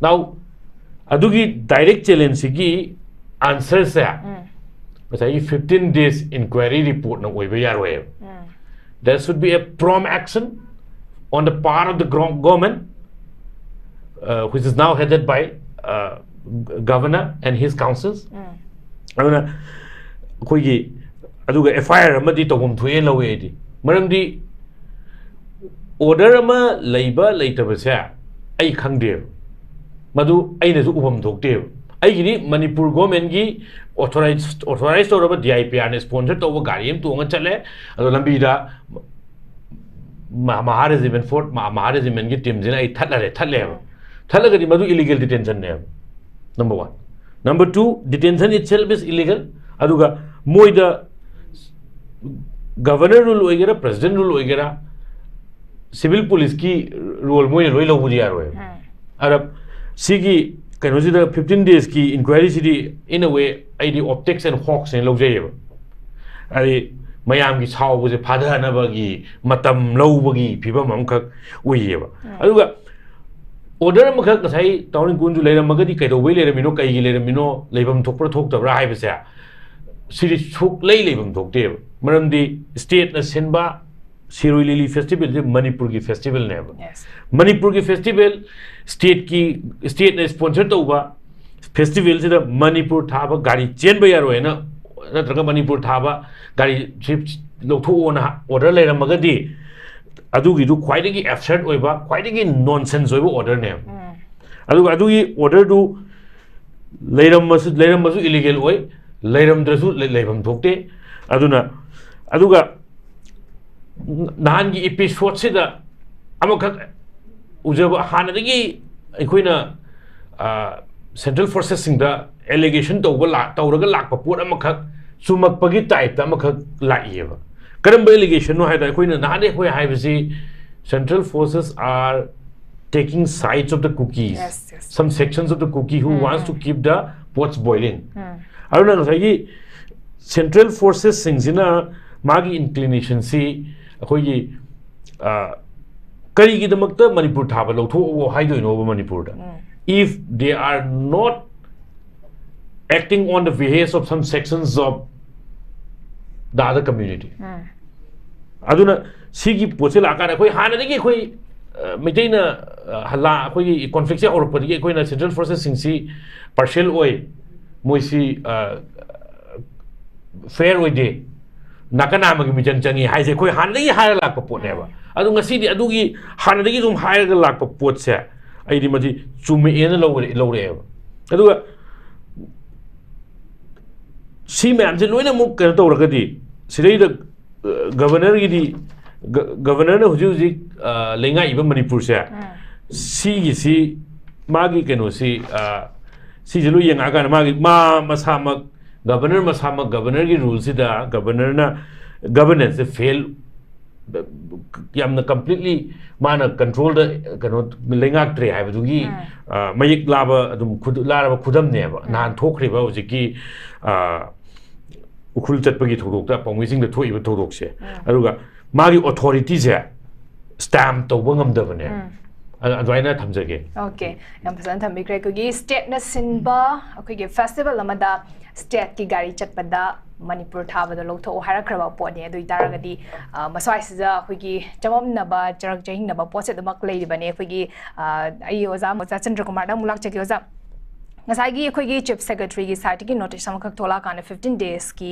Now, ꯑꯗꯨꯒꯤ ꯗꯥꯏꯔꯦꯛ ꯆꯦꯂꯦꯟꯖꯁꯤꯒꯤ ꯑꯟꯁꯔꯁꯦ ꯉꯁꯥꯏꯒꯤ fifteen days inquiry reportꯅ ꯑꯣꯏꯕ ꯌꯥꯔꯣꯏꯕ꯫ There should be a prompt action on the part of the gro-, government, uh, which is now headed by, uh, governor and his councils. ꯑꯗꯨꯅ ꯑꯩꯈꯣꯏꯒꯤ, ꯑꯗꯨꯒ F ꯑꯥꯏ R ꯑꯃꯗꯤ ꯇꯧꯐꯝ ꯊꯣꯛꯑꯦꯅ ꯂꯧꯋꯦ ꯑꯩꯗꯤ꯫ ꯃꯔꯝꯗꯤ ꯑꯣꯔꯗꯔ ꯑꯃ ꯂꯩꯕ ꯂꯩꯇꯕꯁꯦ ꯑꯩ ꯈꯪꯗꯦꯕ, ꯃꯗꯨ ꯑꯩꯅꯁꯨ ꯎꯐꯝ ꯊꯣꯛꯇꯦꯕ꯫ ꯑꯩꯒꯤꯗꯤ ꯃꯅꯤꯄꯨꯔ ꯒꯣꯔꯃꯦꯟꯒꯤ ꯑꯣꯊꯣꯔꯥꯏꯖ, ꯑꯣꯊꯣꯔꯥꯏꯖ ꯇꯧꯔꯕ ꯗꯤ ꯑꯥꯏ ꯄꯤ ꯑꯥꯔꯅ ꯁ꯭ꯄꯣꯟꯁꯔ ꯇꯧꯕ ꯒꯥꯔꯤ ꯑꯃ ꯇꯣꯡꯉ ꯆꯠꯂꯦ꯫ ꯑꯗꯣ ꯂꯝꯕꯤꯗ ꯃ-, ꯃꯍꯥ ꯔꯦꯖꯤꯃꯦꯟ ꯐꯣꯔꯠ, ꯃ-, ꯃꯍꯥ ꯔꯦꯖꯤꯃꯦꯟꯒꯤ ꯇꯤꯝꯁꯤꯅ ꯑꯩ ꯊꯠꯂꯔꯦ, ꯊꯠꯂꯦꯕ꯫ ꯊꯠꯂꯒꯗꯤ ꯃꯗꯨ illegal ꯗꯤꯇꯦꯟꯁꯟꯅꯦꯕ, number one꯫ Number two, detention itself is illegal꯫ ꯑꯗꯨꯒ ꯃꯣꯏꯗ ꯒꯚꯔꯅꯔ ꯔꯨꯜ ꯑꯣꯏꯒꯦꯔꯥ, ꯄ꯭ꯔꯦꯁꯤꯗꯦꯟ ꯔꯨꯜ ꯑꯣꯏꯒꯦꯔꯥ, ꯁꯤꯚꯤꯜ ꯄꯨꯂꯤꯁꯀꯤ ꯔꯣꯜ ꯃꯣꯏꯅ ꯂꯣꯏ ꯂꯧꯕꯗꯤ ꯌꯥꯔꯣꯏꯕ꯫ ꯑꯗ ꯁꯤꯒꯤ ꯀꯩꯅꯣꯁꯤꯗ, fifteen daysꯀꯤ inquiryꯁꯤꯗꯤ, in a way, ꯑꯩꯗꯤ optics and hoaxꯅꯦ ꯂꯧꯖꯩꯌꯦꯕ꯫ ꯍꯥꯏꯗꯤ ꯃꯌꯥꯝꯒꯤ ꯁꯥꯎꯕꯁꯦ ꯐꯥꯊꯅꯕꯒꯤ ꯃꯇꯝ ꯂꯧꯕꯒꯤ ꯐꯤꯕꯝ ꯑꯃꯈꯛ ꯎꯏꯌꯦꯕ꯫ ꯑꯗꯨꯒ ꯑꯣꯔꯗꯔ ꯑꯃꯈꯛ ꯉꯁꯥꯏ ꯇꯥꯎꯔꯤꯡ ꯀꯨꯟꯁꯨ ꯂꯩꯔꯝꯃꯒꯗꯤ ꯀꯩꯗꯧꯕꯩ ꯂꯩꯔꯝꯃꯤꯅꯣ, ꯀꯩꯒꯤ ꯂꯩꯔꯝꯃꯤꯅꯣ, ꯂꯩꯐꯝ ꯊꯣꯛꯄ꯭ꯔꯥ ꯊꯣꯛꯇꯕ꯭ꯔꯥ ꯍꯥꯏꯕꯁꯦ, ꯁꯤꯗꯤ ꯁꯨꯛꯂꯩ ꯂꯩꯐꯝ ꯊꯣꯛꯇꯦꯕ꯫ ꯃꯔꯝꯗꯤ ꯁ꯭ꯇꯦꯠꯅ ꯁꯤꯟꯕ ꯁꯤꯔꯣꯏ ꯂꯤꯂꯤ ꯐꯦꯁꯇꯤꯚꯦꯜꯁꯦ ꯃꯅꯤꯄꯨꯔꯒꯤ ꯐꯦꯁꯇꯤꯚꯦꯜꯅꯦꯕ꯫ Yes. ꯃꯅꯤꯄꯨꯔꯒꯤ ꯐꯦꯁꯇꯤꯚꯦꯜ, ꯁ꯭ꯇꯦꯠꯀꯤ, ꯁ꯭ꯇꯦꯠꯅ ꯁ꯭ꯄꯣꯟꯁꯔ ꯇꯧꯕ ꯐꯦꯁꯇꯤꯚꯦꯜꯁꯤꯗ ꯃꯅꯤꯄꯨꯔ ꯊꯥꯕ ꯒꯥꯔꯤ ꯆꯦꯟꯕ ꯌꯥꯔꯣꯏꯅ, ꯅꯠꯇ꯭ꯔꯒ ꯃꯅꯤꯄꯨꯔ ꯊꯥꯕ ꯒꯥꯔꯤ ꯁꯤ ꯂꯧꯊꯣꯛꯑꯣꯅ ꯑꯣꯔꯗꯔ ꯂꯩꯔꯝꯃꯒꯗꯤ, ꯑꯗꯨꯒꯤꯗꯨ ꯈ꯭ꯋꯥꯏꯗꯒꯤ ꯑꯦꯕꯁꯔꯗ ꯑꯣꯏꯕ, ꯈ꯭ꯋꯥꯏꯗꯒꯤ ꯅꯣꯟꯁꯦꯟꯁ ꯑꯣꯏꯕ ꯑꯣꯔꯗꯔꯅꯦꯕ꯫ ꯑꯗꯨꯒ ꯑꯗꯨꯒꯤ ꯑꯣꯔꯗꯔꯗꯨ ꯂꯩꯔꯝꯃꯁꯨ, ꯂꯩꯔꯝꯃꯁꯨ ꯏꯂꯤꯒꯦꯜ ꯑꯣꯏ, ꯂꯩꯔꯝꯗ꯭ꯔꯁꯨ ꯂꯩ-, ꯂꯩꯐꯝ ꯊꯣꯛꯇꯦ꯫ ꯑꯗꯨꯅ, ꯑꯗꯨꯒ ꯅꯍꯥꯟꯒꯤ ꯏꯄꯤꯁꯣꯗꯁꯤꯗ ꯑꯃꯈꯛ ꯎꯖꯕ, ꯍꯥꯟꯅꯗꯒꯤ ꯑꯩꯈꯣꯏꯅ ꯁꯦꯟꯇ꯭ꯔꯦꯜ ꯐꯣꯔꯁꯦꯁꯁꯤꯡꯗ ꯑꯦꯂꯤꯒꯦꯁꯟ ꯇꯧꯕ ꯂꯥꯛ-, ꯇꯧꯔꯒ ꯂꯥꯛꯄ ꯄꯣꯠ ꯑꯃꯈꯛ ꯆꯨꯝꯃꯛꯄꯒꯤ ꯇꯥꯏꯞꯇ ꯑꯃꯈꯛ ꯂꯥꯛꯏꯑꯕ꯫ ꯀꯔꯝꯕ ꯑꯦꯂꯤꯒꯦꯁꯟꯅꯣ ꯍꯥꯏꯗ, ꯑꯩꯈꯣꯏꯅ ꯅꯍꯥꯟꯗꯩ ꯑꯩꯈꯣꯏ ꯍꯥꯏꯕꯁꯤ, central forces are taking sides of the Kukis, Yes, yes. some sections of the Kuki who wants to keep the pots boiling. ꯎꯝ. ꯑꯗꯨꯅ ꯉꯁꯥꯏꯒꯤ ꯁꯦꯟꯇ꯭ꯔꯦꯜ ꯐꯣꯔꯁꯦꯁꯁꯤꯡꯁꯤꯅ ꯃꯥꯒꯤ ꯏꯟꯀ꯭ꯂꯤꯅꯦꯁꯟꯁꯤ ꯑꯩꯈꯣꯏꯒꯤ, ꯑ, ꯀꯔꯤꯒꯤꯗꯃꯛꯇ ꯃꯅꯤꯄꯨꯔ ꯊꯥꯕ ꯂꯧꯊꯣꯛꯑꯣ ꯍꯥꯏꯗꯣꯏꯅꯣꯕ ꯃꯅꯤꯄꯨꯔꯗ? ꯎꯝ. If they are not acting on the behest of some sections of the other community. ꯎꯝ. ꯑꯗꯨꯅ ꯁꯤꯒꯤ ꯄꯣꯠꯁꯦ ꯂꯥꯛꯑꯀꯥꯟꯗ ꯑꯩꯈꯣꯏ ꯍꯥꯟꯅꯗꯒꯤ ꯑꯩꯈꯣꯏ, ꯑ, ꯃꯩꯇꯩꯅ, ꯑ, ꯍꯜꯂꯥ-, ꯑꯩꯈꯣꯏꯒꯤ ꯀꯣꯟꯐ꯭ꯂꯤꯛꯁꯦ ꯍꯧꯔꯛꯄꯗꯒꯤ ꯑꯩꯈꯣꯏꯅ ꯁꯦꯟꯇ꯭ꯔꯦꯜ ꯐꯣꯔꯁꯦꯁꯁꯤꯡꯁꯤ ꯄꯥꯔꯁꯤꯌꯦꯜ ꯑꯣꯏ, ꯃꯣꯏꯁꯤ, ꯑ, ꯐꯦꯌꯔ ꯑꯣꯏꯗꯦ, ꯅꯥꯀꯟ ꯅꯥꯝꯃꯒꯤ ꯃꯤꯆꯪ ꯆꯪꯉꯤ ꯍꯥꯏꯁꯦ ꯑꯩꯈꯣꯏ ꯍꯥꯟꯅꯗꯒꯤ ꯍꯥꯏꯔ ꯂꯥꯛꯄ ꯄꯣꯠꯅꯦꯕ꯫ ꯑꯗꯣ ꯉꯁꯤꯗꯤ ꯑꯗꯨꯒꯤ ꯍꯥꯟꯅꯗꯒꯤ ꯑꯗꯨꯝ ꯍꯥꯏꯔꯒ ꯂꯥꯛꯄ ꯄꯣꯠꯁꯦ ꯑꯩꯗꯤ ꯃꯁꯤ ꯆꯨꯝꯃꯛꯑꯦꯅ ꯂꯧꯔꯦ-, ꯂꯧꯔꯛꯑꯦꯕ꯫ ꯑꯗꯨꯒ ꯁꯤ ꯃꯌꯥꯝꯁꯦ ꯂꯣꯏꯅꯃꯛ ꯀꯩꯅꯣ ꯇꯧꯔꯒꯗꯤ, ꯁꯤꯗꯩꯗ, ꯑ, ꯒꯕꯔꯅꯔꯒꯤꯗꯤ, ꯒ-, ꯒꯕꯔꯅꯔꯅ ꯍꯧꯖꯤꯛ ꯍꯧꯖꯤꯛ, ꯑ, ꯂꯩꯉꯥꯛꯏꯕ ꯃꯅꯤꯄꯨꯔꯁꯦ, ꯎꯝ. ꯁꯤꯒꯤꯁꯤ, ꯃꯥꯒꯤ ꯀꯩꯅꯣꯁꯤ, ꯑ, ꯁꯤꯁꯦ ꯂꯣꯏ ꯌꯦꯡꯉꯛꯑꯀꯥꯟꯗ ꯃꯥꯒꯤ, ꯃꯥ ꯃꯁꯥꯃꯛ, ꯒꯕꯔꯅꯔ ꯃꯁꯥꯃꯛ, ꯒꯕꯔꯅꯔꯒꯤ ꯔꯨꯜꯁꯤꯗ ꯒꯕꯔꯅꯔꯅ ꯒꯕꯔꯅꯦꯟꯁꯁꯦ ꯐꯦꯜ ꯌꯥꯝꯅ ꯀꯝꯄ꯭ꯂꯤꯠꯂꯤ ꯃꯥꯅ ꯀꯟꯇ꯭ꯔꯣꯜꯗ ꯀꯩꯅꯣ ꯂꯩꯉꯥꯛꯇ꯭ꯔꯦ ꯍꯥꯏꯕꯗꯨꯒꯤ, ꯎꯝ. ꯑ, ꯃꯌꯦꯛ ꯂꯥꯕ ꯑꯗꯨꯝ ꯈꯨꯗ-, ꯂꯥꯔꯕ ꯈꯨꯗꯝꯅꯦꯕ꯫ ꯅꯍꯥꯟ ꯊꯣꯛꯈ꯭ꯔꯤꯕ ꯍꯧꯖꯤꯛꯀꯤ, ꯑ, ꯎꯈ꯭ꯔꯨꯜ ꯆꯠꯄꯒꯤ ꯊꯧꯗꯣꯛꯇ, ꯄꯥꯎꯃꯤꯁꯤꯡꯗ ꯊꯣꯛꯏꯕ ꯊꯧꯗꯣꯛꯁꯦ꯫ ꯎꯝ. ꯑꯗꯨꯒ ꯃꯥꯒꯤ ꯑꯣꯊꯣꯔꯤꯇꯤꯁꯦ ꯁ꯭ꯇꯥꯝꯞ ꯇꯧꯕ ꯉꯝꯗꯕꯅꯦꯕ꯫ ꯎꯝ. ꯑ- ꯑꯗꯨꯃꯥꯏꯅ ꯊꯝꯖꯒꯦ꯫ ꯑꯣꯀꯦ, ꯌꯥꯝ ꯐꯖꯅ ꯊꯝꯕꯤꯈ꯭ꯔꯦ꯫ ꯑꯩꯈꯣꯏꯒꯤ ꯁ꯭ꯇꯦꯠꯅ ꯁꯤꯟꯕ ꯑꯩꯈꯣꯏꯒꯤ ꯐꯦꯁꯇꯤꯚꯦꯜ ꯑꯃꯗ ꯁ꯭ꯇꯦꯠꯀꯤ ꯒꯥꯔꯤ ꯆꯠꯄꯗ ꯃꯅꯤꯄꯨꯔ ꯊꯥꯕꯗꯣ ꯂꯧꯊꯣꯛꯑꯣ ꯍꯥꯏꯔꯛꯈ꯭ꯔꯕ ꯄꯣꯠꯅꯤ꯫ ꯑꯗꯨ ꯑꯣꯏꯇꯥꯔꯒꯗꯤ ꯑ, ꯃꯁ꯭ꯋꯥꯏꯁꯤꯗ ꯑꯩꯈꯣꯏꯒꯤ ꯆꯃꯝꯅꯕ, ꯆꯔꯛ ꯆꯍꯤꯡꯅꯕ ꯄꯣꯠꯁꯦ ꯑꯗꯨꯃꯛ ꯂꯩꯔꯤꯕꯅꯦ꯫ ꯑꯩꯈꯣꯏꯒꯤ ꯑ, ꯑꯩ ꯑꯣꯖꯥ ꯑꯣꯖꯥ ꯆꯟꯗ꯭ꯔꯀꯨꯃꯥꯔꯗ ꯑꯃꯨꯛ ꯂꯥꯛꯆꯒꯦ꯫ ꯑꯣꯖꯥ, ꯉꯁꯥꯏꯒꯤ ꯑꯩꯈꯣꯏꯒꯤ ꯆꯤꯐ ꯁꯦꯀ꯭ꯔꯦꯇꯔꯤꯒꯤ ꯁꯥꯏꯠꯇꯒꯤ ꯅꯣꯇꯤꯁ ꯑꯃꯈꯛ ꯊꯣꯛꯂꯛꯑꯀꯥꯟꯗ ꯐꯤꯐꯇꯤꯟ ꯗꯦꯖꯀꯤ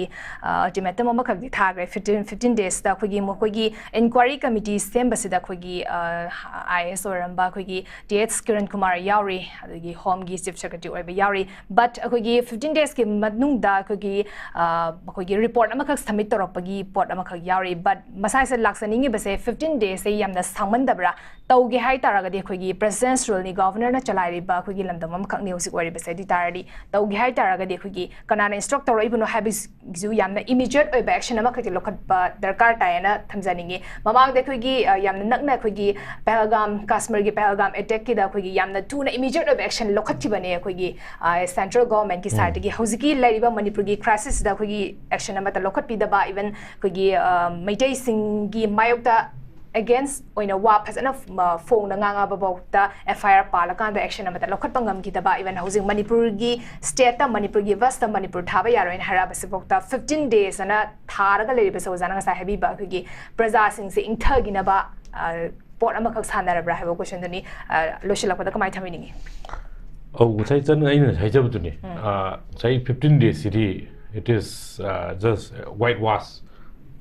ꯑꯜꯇꯤꯃꯦꯇꯝ ꯑꯃꯈꯛꯇꯤ ꯊꯥꯈ꯭ꯔꯦ꯫ ꯐꯤꯐꯇꯤꯟ ꯐꯤꯐꯇꯤꯟ ꯗꯦꯖꯇ ꯑꯩꯈꯣꯏꯒꯤ ꯃꯈꯣꯏꯒꯤ ꯏꯟꯀ꯭ꯋꯥꯏꯔꯤ ꯀꯃꯤꯇꯤ ꯁꯦꯝꯕꯁꯤꯗ ꯑꯩꯈꯣꯏꯒꯤ ꯑꯥꯏ ꯑꯦ ꯑꯦꯁ ꯑꯣꯏꯔꯝꯕ ꯑꯩꯈꯣꯏꯒꯤ ꯇꯤ ꯑꯦꯆ ꯀꯤꯔꯟ ꯀꯨꯃꯥꯔ ꯌꯥꯎꯔꯤ, ꯑꯗꯒꯤ ꯍꯣꯝꯒꯤ ꯆꯤꯐ ꯁꯦꯀ꯭ꯔꯦꯇꯔꯤ ꯑꯣꯏꯕ ꯌꯥꯎꯔꯤ꯫ ꯕꯠ ꯑꯩꯈꯣꯏꯒꯤ ꯐꯤꯐꯇꯤꯟ ꯗꯦꯖꯀꯤ ꯃꯅꯨꯡꯗ ꯑꯩꯈꯣꯏꯒꯤ ꯑ, ꯑꯩꯈꯣꯏꯒꯤ ꯔꯤꯄꯣꯔꯠ ꯑꯃꯈꯛ ꯁꯕꯃꯤꯠ ꯇꯧꯔꯛꯄꯒꯤ ꯄꯣꯠ ꯑꯃꯈꯛ ꯌꯥꯎꯔꯤ꯫ ꯕꯠ ꯃꯁꯥꯏꯁꯤꯗ ꯂꯥꯛꯆꯅꯤꯡꯉꯤꯕꯁꯦ ꯐꯤꯐꯇꯤꯟ ꯗꯦꯖꯁꯦ ꯌꯥꯝꯅ ꯁꯥꯡꯃꯟꯗꯕ꯭ꯔꯥ? ꯇꯧꯒꯦ ꯍꯥꯏ ꯇꯥꯔꯒꯗꯤ ꯑꯩꯈꯣꯏꯒꯤ ꯄ꯭ꯔꯦꯁꯤꯗꯦꯟꯁ ꯔꯨꯜꯅꯤ, ꯒꯣꯚꯔꯅꯔꯅ ꯆꯂꯥꯏꯔꯤꯕ ꯑꯩꯈꯣꯏꯒꯤ ꯂꯝꯗꯝ ꯑꯃꯈꯛꯅꯤ ꯍꯧꯖꯤꯛ ꯑꯣꯏꯔꯤꯕꯁꯦ꯫ ꯑꯗꯨ ꯑꯣꯏ ꯇꯥꯔꯗꯤ ꯇꯧꯒꯦ ꯍꯥꯏ ꯇꯥꯔꯒꯗꯤ ꯑꯩꯈꯣꯏꯒꯤ ꯀꯅꯥꯅ ꯏꯟꯁꯇ꯭ꯔꯛ ꯇꯧꯔꯛꯏꯕꯅꯣ ꯍꯥꯏꯕꯒꯤꯁꯨ ꯌꯥꯝꯅ ꯏꯃꯤꯗꯤꯌꯦꯠ ꯑꯣꯏꯕ ꯑꯦꯛꯁꯟ ꯑꯃꯈꯛꯇꯤ ꯂꯧꯈꯠꯄ ꯗꯔꯀꯥꯔ ꯇꯥꯏꯌꯦꯅ ꯊꯝꯖꯅꯤꯡꯉꯤ꯫ ꯃꯃꯥꯡꯗ ꯑꯩꯈꯣꯏꯒꯤ ꯑ, ꯌꯥꯝꯅ ꯅꯛꯅ ꯑꯩꯈꯣꯏꯒꯤ ꯄꯍꯜꯒꯥꯝ, ꯀꯥꯁꯃꯤꯔꯒꯤ ꯄꯍꯜꯒꯥꯝ ꯑꯦꯇꯦꯛꯀꯤꯗ ꯑꯩꯈꯣꯏꯒꯤ ꯌꯥꯝꯅ ꯊꯨꯅ ꯏꯃꯤꯗꯤꯌꯦꯠ ꯑꯣꯏꯕ ꯑꯦꯛꯁꯟ ꯂꯧꯈꯠꯈꯤꯕꯅꯦ ꯑꯩꯈꯣꯏꯒꯤ ꯁꯦꯟꯇ꯭ꯔꯦꯜ ꯒꯣꯚꯔꯟꯃꯦꯟꯠꯀꯤ ꯁꯥꯏꯠꯇꯒꯤ꯫ ꯍꯧꯖꯤꯛꯀꯤ ꯂꯩꯔꯤꯕ ꯃꯅꯤꯄꯨꯔꯒꯤ ꯀ꯭ꯔꯥꯏꯁꯤꯁꯁꯤꯗ ꯑꯩꯈꯣꯏꯒꯤ ꯑꯦꯛꯁꯟ ꯑꯃꯠꯇ ꯂꯧꯈꯠꯄꯤꯗꯕ, ꯏꯚꯟ ꯑꯩꯈꯣꯏꯒꯤ ꯑ, ꯃꯩꯇꯩꯁꯤꯡꯒꯤ ꯃꯥꯌꯣꯛꯇ ꯑꯦꯒꯦꯟꯁ ꯑꯣꯏꯅ ꯋꯥ ꯐꯖꯅ ꯐ- ꯐꯣꯡꯅ ꯉꯥꯡꯉꯕꯐꯥꯎꯗ ꯑꯦꯐ ꯑꯥꯏ ꯑꯥꯔ ꯄꯥꯜꯂꯀꯥꯟꯗ ꯑꯦꯛꯁꯟ ꯑꯃꯠꯇ ꯂꯧꯈꯠꯄ ꯉꯝꯈꯤꯗꯕ, ꯏꯚꯟ ꯍꯧꯖꯤꯛ ꯃꯅꯤꯄꯨꯔꯒꯤ ꯁ꯭ꯇꯦꯠꯇ, ꯃꯅꯤꯄꯨꯔꯒꯤ ꯕꯁꯇ ꯃꯅꯤꯄꯨꯔ ꯊꯥꯕ ꯌꯥꯔꯣꯏꯅ ꯍꯥꯏꯔꯛꯑꯕꯁꯤꯐꯥꯎꯗ ꯐꯤꯐꯇꯤꯟ ꯗꯦꯖ ꯑꯅ ꯊꯥꯔꯒ ꯂꯩꯔꯤꯕꯁꯦ ꯑꯣꯖꯥꯅ ꯉꯁꯥꯏ ꯍꯥꯏꯕꯤꯕ ꯑꯩꯈꯣꯏꯒꯤ ꯄ꯭ꯔꯖꯥꯁꯤꯡꯁꯦ ꯏꯪꯊꯈꯤꯅꯕ ꯑ, ꯄꯣꯠ ꯑꯃꯈꯛ ꯁꯥꯟꯅꯔꯕ꯭ꯔꯥ ꯍꯥꯏꯕ ꯀꯣꯏꯁꯟꯗꯨꯅꯤ꯫ ꯑ, ꯂꯣꯏꯁꯤꯜꯂꯛꯄꯗ ꯀꯃꯥꯏꯅ ꯊꯝꯕꯤꯅꯤꯡꯉꯤ? ꯑꯧ, ꯉꯁꯥꯏ ꯆꯟ ꯑꯩꯅ ꯍꯥꯏꯖꯕꯗꯨꯅꯤ꯫ ꯑ, ꯉꯁꯥꯏ fifteen ꯗꯦꯖꯁꯤꯗꯤ it is just white wash,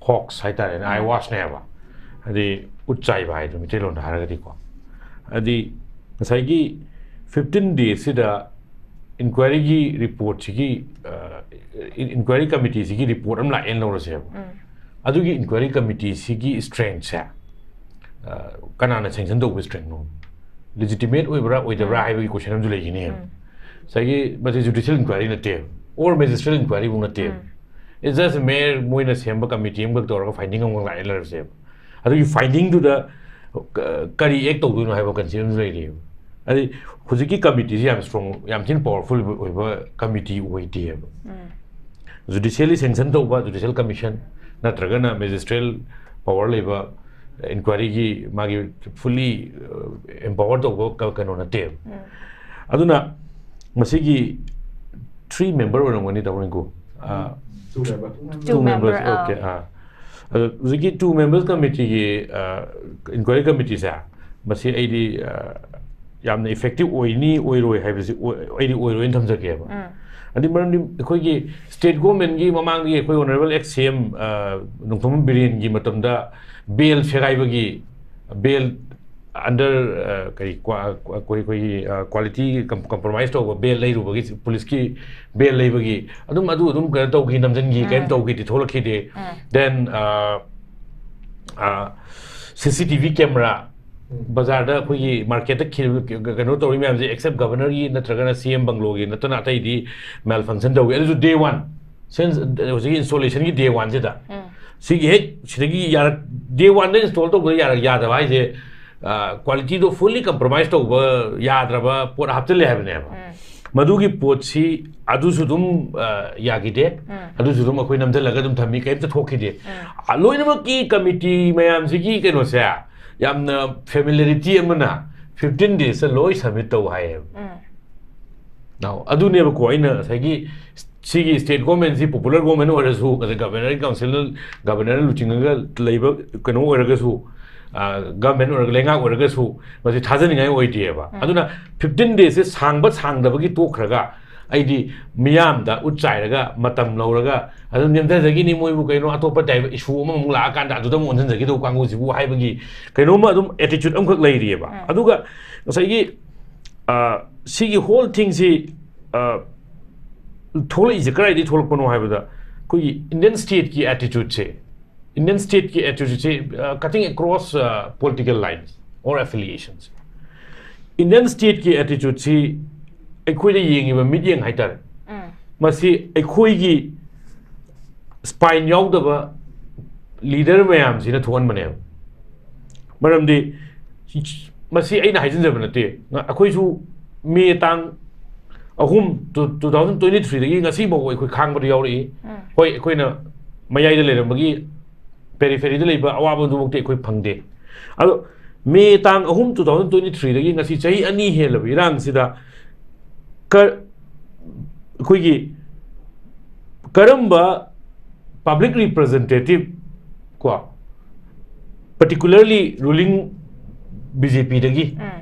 hoax ꯍꯥꯏꯇꯥꯔꯦꯅꯦ, ꯑꯥꯏ ꯋꯥꯁꯅꯦꯕ꯫ ꯍꯥꯏꯗꯤ ꯎꯠ ꯆꯥꯏꯕ ꯍꯥꯏꯗꯣ ꯃꯤꯇꯩꯂꯣꯟꯗ ꯍꯥꯏꯔꯒꯗꯤꯀꯣ꯫ ꯍꯥꯏꯗꯤ ꯉꯁꯥꯏꯒꯤ ꯐꯤꯐꯇꯤꯟ ꯗꯦꯖꯁꯤꯗ ꯏꯟꯀ꯭ꯋꯥꯏꯔꯤꯒꯤ ꯔꯤꯄꯣꯔꯠꯁꯤꯒꯤ ꯏꯟꯀ꯭ꯋꯥꯏꯔꯤ ꯀꯃꯤꯇꯤꯁꯤꯒꯤ ꯔꯤꯄꯣꯔꯠ ꯑꯃ ꯂꯥꯛꯑꯦꯅ ꯂꯧꯔꯁꯦꯕ꯫ ꯑꯗꯨꯒꯤ ꯏꯟꯀ꯭ꯋꯥꯏꯔꯤ ꯀꯃꯤꯇꯤꯁꯤꯒꯤ ꯁ꯭ꯇ꯭ꯔꯦꯡꯁꯦ ꯀꯅꯥꯅ ꯁꯦꯡꯁꯟ ꯇꯧꯕ ꯁ꯭ꯇ꯭ꯔꯦꯡꯅꯣ? ꯂꯤꯖꯤꯇꯤꯃꯦꯠ ꯑꯣꯏꯕ꯭ꯔꯥ ꯑꯣꯏꯗꯕ꯭ꯔꯥ ꯍꯥꯏꯕꯒꯤ ꯀꯣꯏꯁꯟ ꯑꯃꯁꯨ ꯂꯩꯈꯤꯅꯦꯕ꯫ ꯉꯁꯥꯏꯒꯤ ꯃꯁꯤ ꯖꯨꯗꯤꯁꯤꯌꯦꯜ ꯏꯟꯀ꯭ꯋꯥꯏꯔꯤ ꯅꯠꯇꯦꯕ, ꯑꯣꯔ ꯃꯦꯖꯤꯁꯇ꯭ꯔꯦꯠ ꯏꯟꯀ꯭ꯋꯥꯏꯔꯤꯕꯨ ꯅꯠꯇꯦꯕ꯫ It's just mere ꯃꯣꯏꯅ ꯁꯦꯝꯕ ꯀꯃꯤꯇꯤ ꯑꯃꯈꯛ ꯇꯧꯔꯒ ꯐꯥꯏꯟꯗꯤꯡ ꯑꯃꯈꯛ ꯂꯥꯛꯑꯦ ꯂꯩꯔꯁꯦꯕ꯫ ꯑꯗꯨꯒꯤ ꯐꯥꯏꯟꯗꯤꯡꯗꯨꯗ ꯀꯔꯤ ꯑꯦꯛ ꯇꯧꯗꯣꯏꯅꯣ ꯍꯥꯏꯕ ꯀꯟꯁꯦꯞ ꯑꯃꯁꯨ ꯂꯩꯔꯤꯑꯕ꯫ ꯑꯗꯩ ꯍꯧꯖꯤꯛꯀꯤ ꯀꯃꯤꯇꯤꯁꯤ ꯌꯥꯝ ꯁ꯭ꯇꯔꯣꯡ, ꯌꯥꯝ ꯊꯤꯅ ꯄꯋꯥꯔꯐꯨꯜ ꯑꯣꯏꯕ ꯀꯃꯤꯇꯤ ꯑꯣꯏꯗꯦꯕ꯫ ꯖꯨꯗꯤꯁꯤꯌꯦꯜꯂꯤ ꯁꯦꯡꯁꯟ ꯇꯧꯕ ꯖꯨꯗꯤꯁꯤꯌꯦꯜ ꯀꯃꯤꯁꯟ ꯅꯠꯇ꯭ꯔꯒꯅ ꯃꯦꯖꯤꯁꯇ꯭ꯔꯦꯠ ꯄꯋꯥꯔ ꯂꯩꯕ ꯏꯟꯀ꯭ꯋꯥꯏꯔꯤꯒꯤ ꯃꯥꯒꯤ ꯐꯨꯜꯂꯤ ꯑꯦꯝꯄꯥꯋꯔ ꯇꯧꯕ ꯀ- ꯀꯩꯅꯣ ꯅꯠꯇꯦꯕ꯫ ꯑꯗꯨꯅ ꯃꯁꯤꯒꯤ ꯊ꯭ꯔꯤ ꯃꯦꯝꯕꯔ ꯑꯣꯏꯔꯝꯒꯅꯤ, ꯇꯥꯃꯣ ꯔꯤꯡꯀꯨ꯫ ꯑꯥ, Two member. Two member, members, okay, ꯑꯥ꯫ ꯑꯗꯣ ꯍꯧꯖꯤꯛꯀꯤ ꯇꯨ ꯃꯦꯝꯕꯔꯁ ꯀꯃꯤꯇꯤꯒꯤ ꯏꯟꯀ꯭ꯋꯥꯏꯔꯤ ꯀꯃꯤꯇꯤꯁꯦ, ꯃꯁꯤ ꯑꯩꯗꯤ ꯑꯥ, ꯌꯥꯝꯅ ꯏꯐꯦꯛꯇꯤꯞ ꯑꯣꯏꯅꯤ ꯑꯣꯏꯔꯣꯏ ꯍꯥꯏꯕꯁꯤ ꯑꯣꯏ- ꯑꯩꯗꯤ ꯑꯣꯏꯔꯣꯏꯅ ꯊꯝꯖꯒꯦꯕ꯫ ꯑꯗꯨ ꯃꯔꯝꯗꯤ ꯑꯩꯈꯣꯏꯒꯤ ꯁ꯭ꯇꯦꯠ ꯒꯣꯔꯃꯦꯟꯒꯤ ꯃꯃꯥꯡꯗꯒꯤ ꯑꯩꯈꯣꯏ ꯑꯣꯅꯔꯦꯕꯜ ꯑꯦꯛꯁ ꯁꯤ ꯑꯦꯝ ꯅꯣꯡꯊꯣꯝꯕꯝ ꯕꯤꯔꯦꯟꯒꯤ ꯃꯇꯝꯗ ꯕꯦꯜ ꯁꯦꯒꯥꯏꯕꯒꯤ, ꯕꯦꯜ ꯑꯟꯗꯔ ꯀꯔꯤ ꯀ꯭ꯋꯥ- ꯀ꯭ꯋꯥ- ꯑꯩꯈꯣꯏ ꯑꯩꯈꯣꯏꯒꯤ ꯀ꯭ꯋꯥꯂꯤꯇꯤ ꯀꯝꯄ꯭ꯔꯣꯃꯥꯏꯁ ꯇꯧꯕ, ꯕꯦꯜ ꯂꯩꯔꯨꯕꯒꯤ, ꯄꯨꯂꯤꯁꯀꯤ ꯕꯦꯜ ꯂꯩꯕꯒꯤ, ꯑꯗꯨꯝ ꯑꯗꯨ ꯑꯗꯨꯝ ꯀꯩꯅꯣ ꯇꯧꯈꯤ, ꯅꯝꯁꯤꯟꯈꯤ, ꯀꯩꯝ ꯇꯧꯈꯤꯗꯦ, ꯊꯣꯛꯂꯛꯈꯤꯗꯦ꯫ ꯗꯦꯟ ꯁꯤ ꯁꯤ ꯇꯤ ꯚꯤ ꯀꯦꯃꯦꯔꯥ, ꯕꯖꯥꯔꯗ ꯑꯩꯈꯣꯏꯒꯤ ꯃꯥꯔꯀꯦꯠꯇ ꯈꯤ- ꯀꯩꯅꯣ ꯇꯧꯔꯤ ꯃꯌꯥꯝꯁꯦ, ꯑꯦꯛꯁꯦꯞ ꯒꯕꯔꯅꯔꯒꯤ ꯅꯠꯇ꯭ꯔꯒꯅ ꯁꯤ ꯑꯦꯝ ꯕꯪꯒ꯭ꯂꯣꯒꯤ ꯅꯠꯇꯅ ꯑꯇꯩꯗꯤ ꯃꯦꯜ ꯐꯪꯁꯟ ꯇꯧꯏ꯫ ꯑꯗꯨꯁꯨ ꯗꯦ ꯋꯥꯟ, ꯁꯤꯟꯁ ꯍꯧꯖꯤꯛꯀꯤ ꯏꯟꯁꯇꯣꯂꯦꯁꯟꯒꯤ ꯗꯦ ꯋꯥꯟꯁꯤꯗ, ꯁꯤꯒꯤ ꯍꯦꯛ ꯁꯤꯗꯒꯤ ꯌꯥꯔꯛ ꯗꯦ ꯋꯥꯟꯗ ꯏꯟꯁꯇꯣꯜ ꯇꯧꯕꯗ ꯌꯥꯔꯛ ꯌꯥꯗꯕ ꯍꯥꯏꯁꯦ, ꯀ꯭ꯋꯥꯂꯤꯇꯤꯗꯣ ꯐꯨꯜꯂꯤ ꯀꯝꯄ꯭ꯔꯣꯃꯥꯏꯁ ꯇꯧꯕ ꯌꯥꯗ꯭ꯔꯕ ꯄꯣꯠ ꯍꯥꯞꯆꯤꯜꯂꯦ ꯍꯥꯏꯕꯅꯦꯕ꯫ ꯃꯗꯨꯒꯤ ꯄꯣꯠꯁꯤ ꯑꯗꯨꯁꯨ ꯑꯗꯨꯝ ꯑ, ꯌꯥꯈꯤꯗꯦ꯫ ꯑꯗꯨꯁꯨ ꯑꯗꯨꯝ ꯑꯩꯈꯣꯏ ꯅꯝꯁꯤꯜꯂꯒ ꯑꯗꯨꯝ ꯊꯝꯃꯤ, ꯀꯔꯤꯝꯇ ꯊꯣꯛꯈꯤꯗꯦ꯫ ꯑ, ꯂꯣꯏꯅꯃꯛꯀꯤ ꯀꯃꯤꯇꯤ ꯃꯌꯥꯝꯁꯤꯒꯤ ꯀꯩꯅꯣꯁꯦ ꯌꯥꯝꯅ ꯐꯦꯃꯤꯂꯤꯌꯔꯤꯇꯤ ꯑꯃꯅ ꯐꯤꯐꯇꯤꯟ ꯗꯦꯖꯇ ꯂꯣꯏ ꯁꯕꯃꯤꯠ ꯇꯧ ꯍꯥꯏꯌꯦꯕ꯫ Now, ꯑꯗꯨꯅꯦꯕꯀꯣ ꯑꯩꯅ ꯉꯁꯥꯏꯒꯤ ꯁꯤꯒꯤ ꯁ꯭ꯇꯦꯠ ꯒꯣꯔꯃꯦꯟꯁꯤ ꯄꯣꯄꯨꯂꯔ ꯒꯣꯔꯃꯦꯟ ꯑꯣꯏꯔꯁꯨ, ꯑꯗꯩ ꯒꯕꯔꯅꯔ ꯀꯥꯎꯟꯁꯤꯜ, ꯒꯕꯔꯅꯔ ꯂꯨꯆꯤꯡꯉꯒ ꯂꯩꯕ ꯀꯩꯅꯣ ꯑꯣꯏꯔꯒꯁꯨ, ꯒꯚꯔꯟꯃꯦꯟ ꯑꯣꯏꯔꯒ, ꯂꯩꯉꯥꯛ ꯑꯣꯏꯔꯒꯁꯨ, ꯃꯁꯤ ꯊꯥꯖꯅꯤꯡꯉꯥꯏ ꯑꯣꯏꯗꯦꯕ꯫ ꯑꯗꯨꯅ ꯐꯤꯐꯇꯤꯟ ꯗꯦꯖꯁꯦ ꯁꯥꯡꯕ ꯁꯥꯡꯗꯕꯒꯤ ꯇꯣꯛꯈ꯭ꯔꯒ, ꯑꯩꯗꯤ ꯃꯤꯌꯥꯝꯗ ꯎꯠ ꯆꯥꯏꯔꯒ, ꯃꯇꯝ ꯂꯧꯔꯒ, ꯑꯗꯨꯝ ꯅꯦꯝꯊꯖꯈꯤꯅꯤ, ꯃꯣꯏꯕꯨ ꯀꯩꯅꯣ, ꯑꯇꯣꯞꯄ ꯇꯥꯏꯞ ꯏꯁꯨ ꯑꯃꯃꯨꯛ ꯂꯥꯛꯑꯀꯥꯟꯗ ꯑꯗꯨꯗ ꯑꯃꯨꯛ ꯑꯣꯟꯁꯤꯟꯖꯈꯤꯗꯧꯕ ꯀꯥꯡꯕꯨꯁꯤꯕꯨ ꯍꯥꯏꯕꯒꯤ ꯀꯩꯅꯣꯝꯃ ꯑꯗꯨꯝ ꯑꯦꯇꯤꯆꯨꯠ ꯑꯃꯈꯛ ꯂꯩꯔꯤꯑꯕ꯫ ꯑꯗꯨꯒ ꯉꯁꯥꯏꯒꯤ ꯑ, ꯁꯤꯒꯤ ꯍꯣꯜ ꯊꯤꯡꯁꯤ, ꯑ, ꯊꯣꯛꯂꯛꯏꯁꯦ ꯀꯗꯥꯏꯗꯒꯤ ꯊꯣꯛꯂꯛꯄꯅꯣ ꯍꯥꯏꯕꯗ, ꯑꯩꯈꯣꯏꯒꯤ ꯏꯟꯗꯤꯌꯟ ꯁ꯭ꯇꯦꯠꯀꯤ ꯑꯦꯇꯤꯆꯨꯠꯁꯦ, ꯏꯟꯗꯤꯌꯟ ꯁ꯭ꯇꯦꯠꯀꯤ ꯑꯦꯇꯤꯆꯨꯠꯁꯦ, ꯑ, cutting across, ꯑ, political lines or affiliations, Indian ꯁ꯭ꯇꯦꯠꯀꯤ ꯑꯦꯇꯤꯆꯨꯠꯁꯤ ꯑꯩꯈꯣꯏꯗ ꯌꯦꯡꯉꯤꯕ ꯃꯤꯠꯌꯦꯡ ꯍꯥꯏꯇꯥꯔꯦ, ꯃꯁꯤ ꯑꯩꯈꯣꯏꯒꯤ ꯁ꯭ꯄꯥꯏꯟ ꯌꯥꯎꯗꯕ ꯂꯤꯗꯔ ꯃꯌꯥꯝꯁꯤꯅ ꯊꯣꯛꯍꯟꯕꯅꯦꯕ꯫ ꯃꯔꯝꯗꯤ ꯃꯁꯤ ꯑꯩꯅ ꯍꯥꯏꯖꯤꯟꯖꯕ ꯅꯠꯇꯦ꯫ ꯉ- ꯑꯩꯈꯣꯏꯁꯨ ꯃꯦ ꯇꯥꯡ ꯑꯍꯨꯝ, ꯇꯨ ꯊꯥꯎꯖꯟ ꯇ꯭ꯋꯦꯟꯇꯤ ꯊ꯭ꯔꯤꯗꯒꯤ ꯉꯁꯤ ꯐꯥꯎꯕ ꯑꯩꯈꯣꯏ ꯈꯥꯡꯕꯗ ꯌꯥꯎꯔꯛꯏ꯫ ꯍꯣꯏ, ꯑꯩꯈꯣꯏꯅ ꯃꯌꯥꯏꯗ ꯂꯩꯔꯝꯕꯒꯤ ꯄꯦꯔꯤꯐꯦꯔꯤꯗ ꯂꯩꯕ ꯑꯋꯥꯕꯗꯨꯃꯛꯇꯤ ꯑꯩꯈꯣꯏ ꯐꯪꯗꯦ꯫ ꯑꯗꯣ ꯃꯦ ꯇꯥꯡ ꯑꯍꯨꯝ, two thousand twenty three ꯗꯒꯤ ꯉꯁꯤ ꯆꯍꯤ ꯑꯅꯤ ꯍꯦꯜꯂꯕ ꯏꯔꯥꯡꯁꯤꯗ ꯀ-, ꯑꯩꯈꯣꯏꯒꯤ ꯀꯔꯝꯕ ꯄꯕ꯭ꯂꯤꯛ ꯔꯤꯄ꯭ꯔꯖꯦꯟꯇꯦꯇꯤꯚ ꯀꯣ, ꯄꯔꯇꯤꯀꯨꯂꯔꯂꯤ ꯔꯨꯂꯤꯡ ꯕꯤ ꯖꯦ ꯄꯤꯗꯒꯤ ꯎꯝ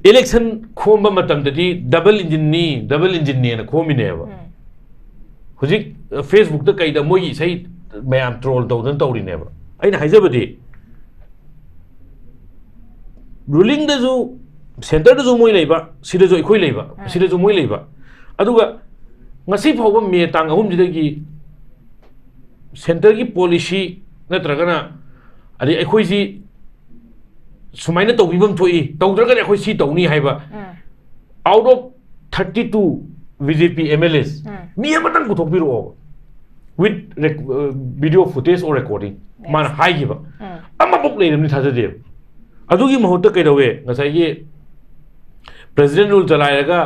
ꯏꯂꯦꯛꯁꯟ ꯈꯣꯝꯕ ꯃꯇꯝꯗꯗꯤ ꯗꯕꯜ ꯏꯟꯖꯤꯟꯅꯤ, ꯗꯕꯜ ꯏꯟꯖꯤꯟꯅꯦꯅ ꯈꯣꯝꯃꯤꯅꯦꯕ꯫ ꯎꯝ ꯍꯧꯖꯤꯛ ꯐꯦꯁꯕꯨꯛꯇ ꯀꯩꯗ ꯃꯣꯏꯒꯤ ꯏꯁꯩ ꯃꯌꯥꯝ ꯇ꯭ꯔꯣꯜ ꯇꯧꯗꯅ ꯇꯧꯔꯤꯅꯦꯕ꯫ ꯑꯩꯅ ꯍꯥꯏꯖꯕꯗꯤ, ꯔꯨꯂꯤꯡꯗꯁꯨ, ꯁꯦꯟꯇꯔꯗꯁꯨ ꯃꯣꯏ ꯂꯩꯕ, ꯁꯤꯗꯁꯨ ꯑꯩꯈꯣꯏ ꯂꯩꯕ, ꯎꯝ꯫ ꯁꯤꯗꯁꯨ ꯃꯣꯏ ꯂꯩꯕ꯫ ꯑꯗꯨꯒ ꯉꯁꯤ ꯐꯥꯎꯕ ꯃꯦ ꯇꯥꯡ ꯑꯍꯨꯝꯁꯤꯗꯒꯤ ꯁꯦꯟꯇꯔꯒꯤ ꯄꯣꯂꯤꯁꯤ ꯅꯠꯇ꯭ꯔꯒꯅ, ꯑꯗꯩ ꯑꯩꯈꯣꯏꯁꯤ ꯁꯨꯃꯥꯏꯅ ꯇꯧꯕꯤꯐꯝ ꯊꯣꯛꯏ, ꯇꯧꯗ꯭ꯔꯒꯗꯤ ꯑꯩꯈꯣꯏ ꯁꯤ ꯇꯧꯅꯤ ꯍꯥꯏꯕ, ꯎꯝ out of thirty two B J P M L As, ꯎꯝ ꯃꯤ ꯑꯃꯇꯪ ꯄꯨꯊꯣꯛꯄꯤꯔꯛꯑꯣ, with video footage or recording꯫ Yes. ꯃꯥꯅ ꯍꯥꯏꯈꯤꯕ ꯎꯝ ꯑꯃꯐꯥꯎ ꯂꯩꯔꯝꯅꯤ ꯊꯥꯖꯗꯦꯕ꯫ ꯑꯗꯨꯒꯤ ꯃꯍꯨꯠꯇ ꯀꯩꯗꯧꯋꯦ? ꯉꯁꯥꯏꯒꯤ ꯄ꯭ꯔꯦꯁꯤꯗꯦꯟ ꯔꯨꯜ ꯆꯂꯥꯏꯔꯒ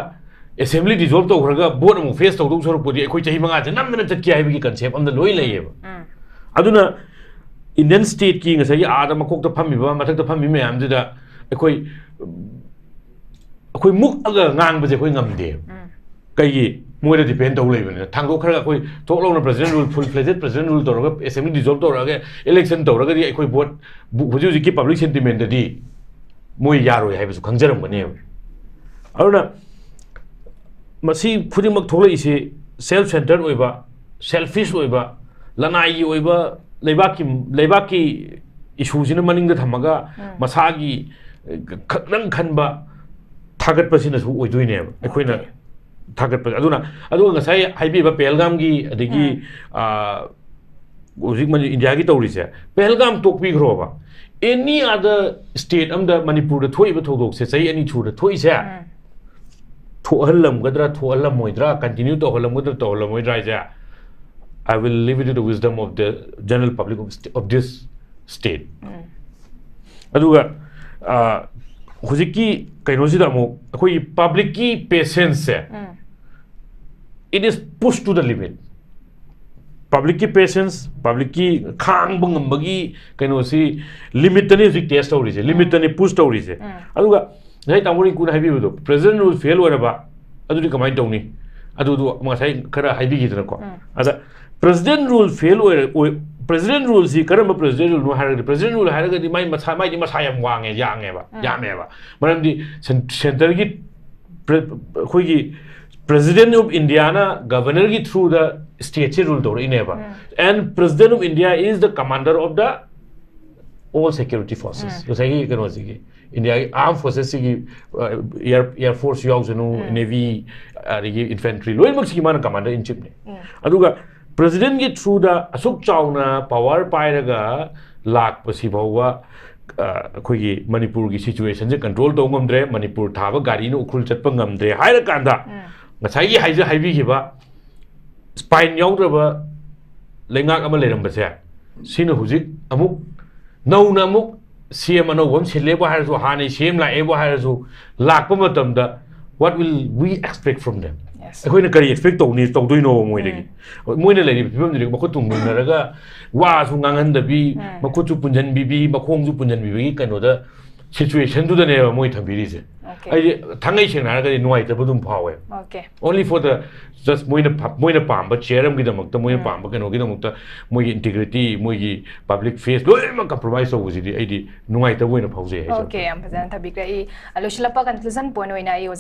ꯑꯦꯁꯦꯝꯕ꯭ꯂꯤ ꯗꯤꯖꯣꯜꯕ ꯇꯧꯈ꯭ꯔꯒ ꯚꯣꯠ ꯑꯃꯨꯛ ꯐꯦꯁ ꯇꯧꯗꯧ ꯁꯔꯨꯛꯄꯨꯗꯤ ꯑꯩꯈꯣꯏ ꯆꯍꯤ ꯃꯉꯥꯁꯦ ꯅꯝꯗꯅ ꯆꯠꯀꯦ ꯍꯥꯏꯕꯒꯤ ꯀꯟꯁꯦꯞ ꯑꯃꯗ ꯂꯣꯏ ꯂꯩꯌꯦꯕ꯫ ꯎꯝ ꯑꯗꯨꯅ ꯏꯟꯗꯤꯌꯟ ꯁ꯭ꯇꯦꯠꯀꯤ ꯉꯁꯥꯏꯒꯤ ꯑꯥꯗ ꯃꯀꯣꯛꯇ ꯐꯝꯃꯤꯕ, ꯃꯊꯛꯇ ꯐꯝꯃꯤꯕ ꯃꯌꯥꯝꯁꯤꯗ ꯑꯩꯈꯣꯏ, ꯑꯩꯈꯣꯏ ꯃꯨꯛꯑꯒ ꯉꯥꯡꯕꯁꯦ ꯑꯩꯈꯣꯏ ꯉꯝꯗꯦꯕ꯫ ꯎꯝ ꯀꯩꯒꯤ? ꯃꯣꯏꯗ ꯗꯤꯄꯦꯟ ꯇꯧ ꯂꯩꯕꯅꯤꯅ꯫ ꯊꯥꯡꯗꯣꯛꯈ꯭ꯔꯒ ꯑꯩꯈꯣꯏ ꯊꯣꯛ ꯂꯧꯅ ꯄ꯭ꯔꯦꯁꯤꯗꯦꯟ ꯔꯨꯜ, ꯐꯨꯜ ꯐ꯭ꯂꯦꯖꯦꯗ ꯄ꯭ꯔꯦꯁꯤꯗꯦꯟ ꯔꯨꯜ ꯇꯧꯔꯒ, ꯑꯦꯁꯦꯝꯕ꯭ꯂꯤ ꯗꯤꯖꯣꯜꯕ ꯇꯧꯔꯛꯑꯒ, ꯏꯂꯦꯛꯁꯟ ꯇꯧꯔꯒꯗꯤ ꯑꯩꯈꯣꯏ ꯚꯣꯠ, ꯍꯧꯖꯤꯛ ꯍꯧꯖꯤꯛꯀꯤ ꯄꯕ꯭ꯂꯤꯛ ꯁꯦꯟꯇꯤꯃꯦꯟꯗꯗꯤ ꯃꯣꯏ ꯌꯥꯔꯣꯏ ꯍꯥꯏꯕꯁꯨ ꯈꯪꯖꯔꯝꯒꯅꯦꯕ꯫ ꯑꯗꯨꯅ ꯃꯁꯤ ꯈꯨꯗꯤꯡꯃꯛ ꯊꯣꯛꯂꯛꯏꯁꯤ ꯁꯦꯜꯐ ꯁꯦꯟꯇꯔ ꯑꯣꯏꯕ, ꯁꯦꯜꯐꯤꯁ ꯑꯣꯏꯕ, ꯂꯅꯥꯏꯒꯤ ꯑꯣꯏꯕ, ꯂꯩꯕꯥꯛꯀꯤ, ꯂꯩꯕꯥꯛꯀꯤ ꯏꯁꯨꯁꯤꯅ ꯃꯅꯤꯡꯗ ꯊꯝꯃꯒ ꯎꯝ꯫ ꯃꯁꯥꯒꯤ ꯈꯛꯇꯪ ꯈꯟꯕ ꯊꯥꯒꯠꯄꯁꯤꯅꯁꯨ ꯑꯣꯏꯗꯣꯏꯅꯦꯕ ꯑꯩꯈꯣꯏꯅ Okay. ꯊꯥꯒꯠꯄꯁꯦ꯫ ꯑꯗꯨꯅ, ꯑꯗꯨꯒ ꯉꯁꯥꯏ ꯍꯥꯏꯕꯤꯕ ꯄꯦꯍꯜꯒꯥꯝꯒꯤ, ꯑꯗꯒꯤ ꯎꯝ꯫ ꯑꯥ, ꯍꯧꯖꯤꯛ ꯃꯅꯤ-, ꯏꯟꯗꯤꯌꯥꯒꯤ ꯇꯧꯔꯤꯁꯦ, ꯄꯦꯍꯜꯒꯥꯝ ꯇꯣꯛꯄꯤꯈ꯭ꯔꯣꯕ, ꯑꯦꯅꯤ ꯑꯗꯔ ꯁ꯭ꯇꯦꯠ ꯑꯃꯗ ꯃꯅꯤꯄꯨꯔꯗ ꯊꯣꯛꯏꯕ ꯊꯧꯗꯣꯛꯁꯦ, ꯆꯍꯤ ꯑꯅꯤ ꯁꯨꯔ ꯊꯣꯛꯏꯁꯦ, ꯎꯝ ꯊꯣꯛꯍꯜꯂꯝꯒꯗ꯭ꯔꯥ, ꯊꯣꯛꯍꯜꯂꯝꯃꯣꯏꯗ꯭ꯔꯥ, ꯀꯟꯇꯤꯅ꯭ꯌꯨ ꯇꯧꯍꯜꯂꯝꯒꯗ꯭ꯔꯥ, ꯇꯧꯍꯜꯂꯝꯃꯣꯏꯗ꯭ꯔꯥ ꯍꯥꯏꯁꯦ, I will leave it to the wisdom of the general public of, st- of this state. ꯎꯝ ꯑꯗꯨꯒ ꯑꯥ, ꯍꯧꯖꯤꯛꯀꯤ ꯀꯩꯅꯣꯁꯤꯗ ꯑꯃꯨꯛ ꯑꯩꯈꯣꯏꯒꯤ ꯄꯕ꯭ꯂꯤꯛꯀꯤ ꯄꯦꯁꯦꯟꯁꯁꯦ, um it is pushed to the limit. ꯄꯕ꯭ꯂꯤꯛꯀꯤ ꯄꯦꯁꯦꯟꯁ, ꯄꯕ꯭ꯂꯤꯛꯀꯤ ꯈꯥꯡꯕ ꯉꯝꯕꯒꯤ ꯀꯩꯅꯣꯁꯤ ꯂꯤꯃꯤꯠꯇꯅꯤ ꯍꯧꯖꯤꯛ ꯇꯦꯁ ꯇꯧꯔꯤꯁꯦ, ꯂꯤꯃꯤꯠꯇꯅꯤ ꯄꯨꯁ ꯇꯧꯔꯤꯁꯦ꯫ ꯑꯗꯨꯒ ꯉꯁꯥꯏ ꯇꯥꯃꯣ ꯔꯤꯡꯀꯨꯅ ꯍꯥꯏꯕꯤꯕꯗꯣ, ꯄ꯭ꯔꯦꯁꯤꯗꯦꯟ ꯔꯨꯜ ꯐꯦꯜ ꯑꯣꯏꯔꯕ, ꯑꯗꯨꯗꯤ ꯀꯃꯥꯏꯅ ꯇꯧꯅꯤ? ꯑꯗꯨꯗꯣ ꯉꯁꯥꯏ ꯈꯔ ꯍꯥꯏꯕꯤꯈꯤꯗꯅꯀꯣ꯫ ꯑꯗ ꯄ꯭ꯔꯦꯁꯤꯗꯦꯟ ꯔꯨꯜ ꯐꯦꯜ ꯑꯣꯏꯔ, ꯑꯣꯏ-, ꯄ꯭ꯔꯦꯁꯤꯗꯦꯟ ꯔꯨꯜꯁꯤ ꯀꯔꯝꯕ ꯄ꯭ꯔꯦꯁꯤꯗꯦꯟ ꯔꯨꯜꯅꯣ ꯍꯥꯏꯔꯒꯗꯤ, ꯄ꯭ꯔꯦꯁꯤꯗꯦꯟ ꯔꯨꯜ ꯍꯥꯏꯔꯒꯗꯤ ꯃꯥꯏ ꯃꯁꯥ, ꯃꯥꯏꯗꯤ ꯃꯁꯥ ꯌꯥꯝ ꯋꯥꯡꯉꯦ, ꯌꯥꯡꯉꯦꯕ, ꯌꯥꯝꯃꯦꯕ꯫ ꯃꯔꯝꯗꯤ ꯁꯦꯟ-, ꯁꯦꯟꯇꯔꯒꯤ ꯄ꯭ꯔ-, ꯑꯩꯈꯣꯏꯒꯤ ꯄ꯭ꯔꯦꯁꯤꯗꯦꯟ ꯑꯣꯐ ꯏꯟꯗꯤꯌꯥꯅ ꯒꯕꯔꯅꯔꯒꯤ ꯊ꯭ꯔꯨꯗ ꯁ꯭ꯇꯦꯠꯁꯦ rule ꯇꯧꯔꯛꯏꯅꯦꯕ꯫ And President of India is the commander of the all security forces. ꯉꯁꯥꯏꯒꯤ ꯀꯩꯅꯣꯁꯤꯒꯤ, ꯏꯟꯗꯤꯌꯥꯒꯤ ꯑꯥꯔꯝ ꯐꯣꯔꯁꯦꯁꯁꯤꯒꯤ, ꯑ, ꯑꯦꯌꯔ, ꯑꯦꯌꯔ ꯐꯣꯔꯁ ꯌꯥꯎꯁꯅꯨ, ꯅꯦꯚꯤ, ꯑꯗꯒꯤ ꯏꯟꯐꯦꯟꯇ꯭ꯔꯤ, ꯂꯣꯏꯅꯃꯛꯁꯤꯒꯤ ꯃꯥꯅ ꯀꯃꯥꯟꯗꯔ ꯏꯟ ꯆꯤꯞꯅꯤ꯫ ꯑꯗꯨꯒ ꯄ꯭ꯔꯦꯁꯤꯗꯦꯟꯒꯤ ꯊ꯭ꯔꯨꯗ ꯑꯁꯨꯛ ꯆꯥꯎꯅ ꯄꯋꯥꯔ ꯄꯥꯏꯔꯒ ꯂꯥꯛꯄꯁꯤ ꯐꯥꯎꯕ, ꯑ, ꯑꯩꯈꯣꯏꯒꯤ ꯃꯅꯤꯄꯨꯔꯒꯤ ꯁꯤꯆꯨꯋꯦꯁꯟꯁꯦ ꯀꯟꯇ꯭ꯔꯣꯜ ꯇꯧꯕ ꯉꯝꯗ꯭ꯔꯦ, ꯃꯅꯤꯄꯨꯔ ꯊꯥꯕ ꯒꯥꯔꯤꯅ ꯎꯈ꯭ꯔꯨꯜ ꯆꯠꯄ ꯉꯝꯗ꯭ꯔꯦ ꯍꯥꯏꯔꯀꯥꯟꯗ, ꯉꯁꯥꯏꯒꯤ ꯍꯥꯏꯖ-, ꯍꯥꯏꯕꯤꯈꯤꯕ ꯁ꯭ꯄꯥꯏꯟ ꯌꯥꯎꯗ꯭ꯔꯕ ꯂꯩꯉꯥꯛ ꯑꯃ ꯂꯩꯔꯝꯕꯁꯦ, ꯁꯤꯅ ꯍꯧꯖꯤꯛ ꯑꯃꯨꯛ ꯅꯧꯅ ꯑꯃꯨꯛ ꯁꯤ ꯑꯦꯝ ꯑꯅꯧꯕ ꯑꯃ ꯁꯤꯜꯂꯦꯕꯨ ꯍꯥꯏꯔꯁꯨ, ꯍꯥꯟꯅꯩ ꯁꯤ ꯑꯦꯝ ꯂꯥꯛꯑꯦꯕꯨ ꯍꯥꯏꯔꯁꯨ, ꯂꯥꯛꯄ ꯃꯇꯝꯗ what will we expect from them? ꯑꯩꯈꯣꯏꯅ ꯀꯔꯤ ꯑꯦꯛꯁꯄꯦꯛ ꯇꯧꯅꯤ, ꯇꯧꯗꯣꯏꯅꯣꯕ ꯃꯣꯏꯗꯒꯤ? ꯃꯣꯏꯅ ꯂꯩꯔꯤꯕ ꯐꯤꯕꯝꯗꯨꯗꯤ ꯃꯈꯨꯠ ꯊꯨꯝ ꯃꯨꯟꯅꯔꯒ ꯋꯥꯁꯨ ꯉꯥꯡꯍꯟꯗꯕꯤ, ꯃꯈꯨꯠꯁꯨ ꯄꯨꯟꯁꯤꯟꯕꯤꯕꯤ, ꯃꯈꯣꯡꯁꯨ ꯄꯨꯟꯁꯤꯟꯕꯤꯕꯒꯤ ꯀꯩꯅꯣꯗ, ꯁꯤꯆꯨꯋꯦꯁꯟꯗꯨꯗꯅꯦꯕ ꯃꯣꯏ ꯊꯝꯕꯤꯔꯤꯁꯦ꯫ ꯑꯩꯗꯤ ꯊꯥꯡꯉꯩ ꯁꯦꯡꯅ ꯍꯥꯏꯔꯒꯗꯤ ꯅꯨꯡꯉꯥꯏꯇꯕ ꯑꯗꯨꯝ ꯐꯥꯎꯋꯦ꯫ Only for the, just ꯃꯣꯏꯅ ꯐ-, ꯃꯣꯏꯅ ꯄꯥꯝꯕ ꯆꯤꯌꯔ ꯑꯃꯒꯤꯗꯃꯛꯇ, ꯃꯣꯏꯅ ꯄꯥꯝꯕ ꯀꯩꯅꯣꯒꯤꯗꯃꯛꯇ, ꯃꯣꯏꯒꯤ ꯏꯟꯇꯤꯒ꯭ꯔꯤꯇꯤ, ꯃꯣꯏꯒꯤ ꯄꯕ꯭ꯂꯤꯛ ꯐꯦꯁ ꯂꯣꯏꯅꯃꯛ ꯀꯝꯄ꯭ꯔꯣꯃꯥꯏꯁ ꯇꯧꯕꯁꯤꯗꯤ ꯑꯩꯗꯤ ꯅꯨꯡꯉꯥꯏꯇꯕ ꯑꯣꯏꯅ ꯐꯥꯎꯖꯩ ꯍꯥꯏꯖꯕ꯫ ꯑꯣꯀꯦ, ꯌꯥꯝ ꯐꯖꯅ ꯊꯝꯕꯤꯈ꯭ꯔꯦ꯫ ꯑꯩ, ꯑ, ꯂꯣꯏꯁꯤꯜꯂꯛꯄ ꯀꯟꯀ꯭ꯂꯨꯖꯟ ꯄꯣꯏꯟ ꯑꯣꯏꯅ ꯑꯩ ꯑꯣꯖꯥ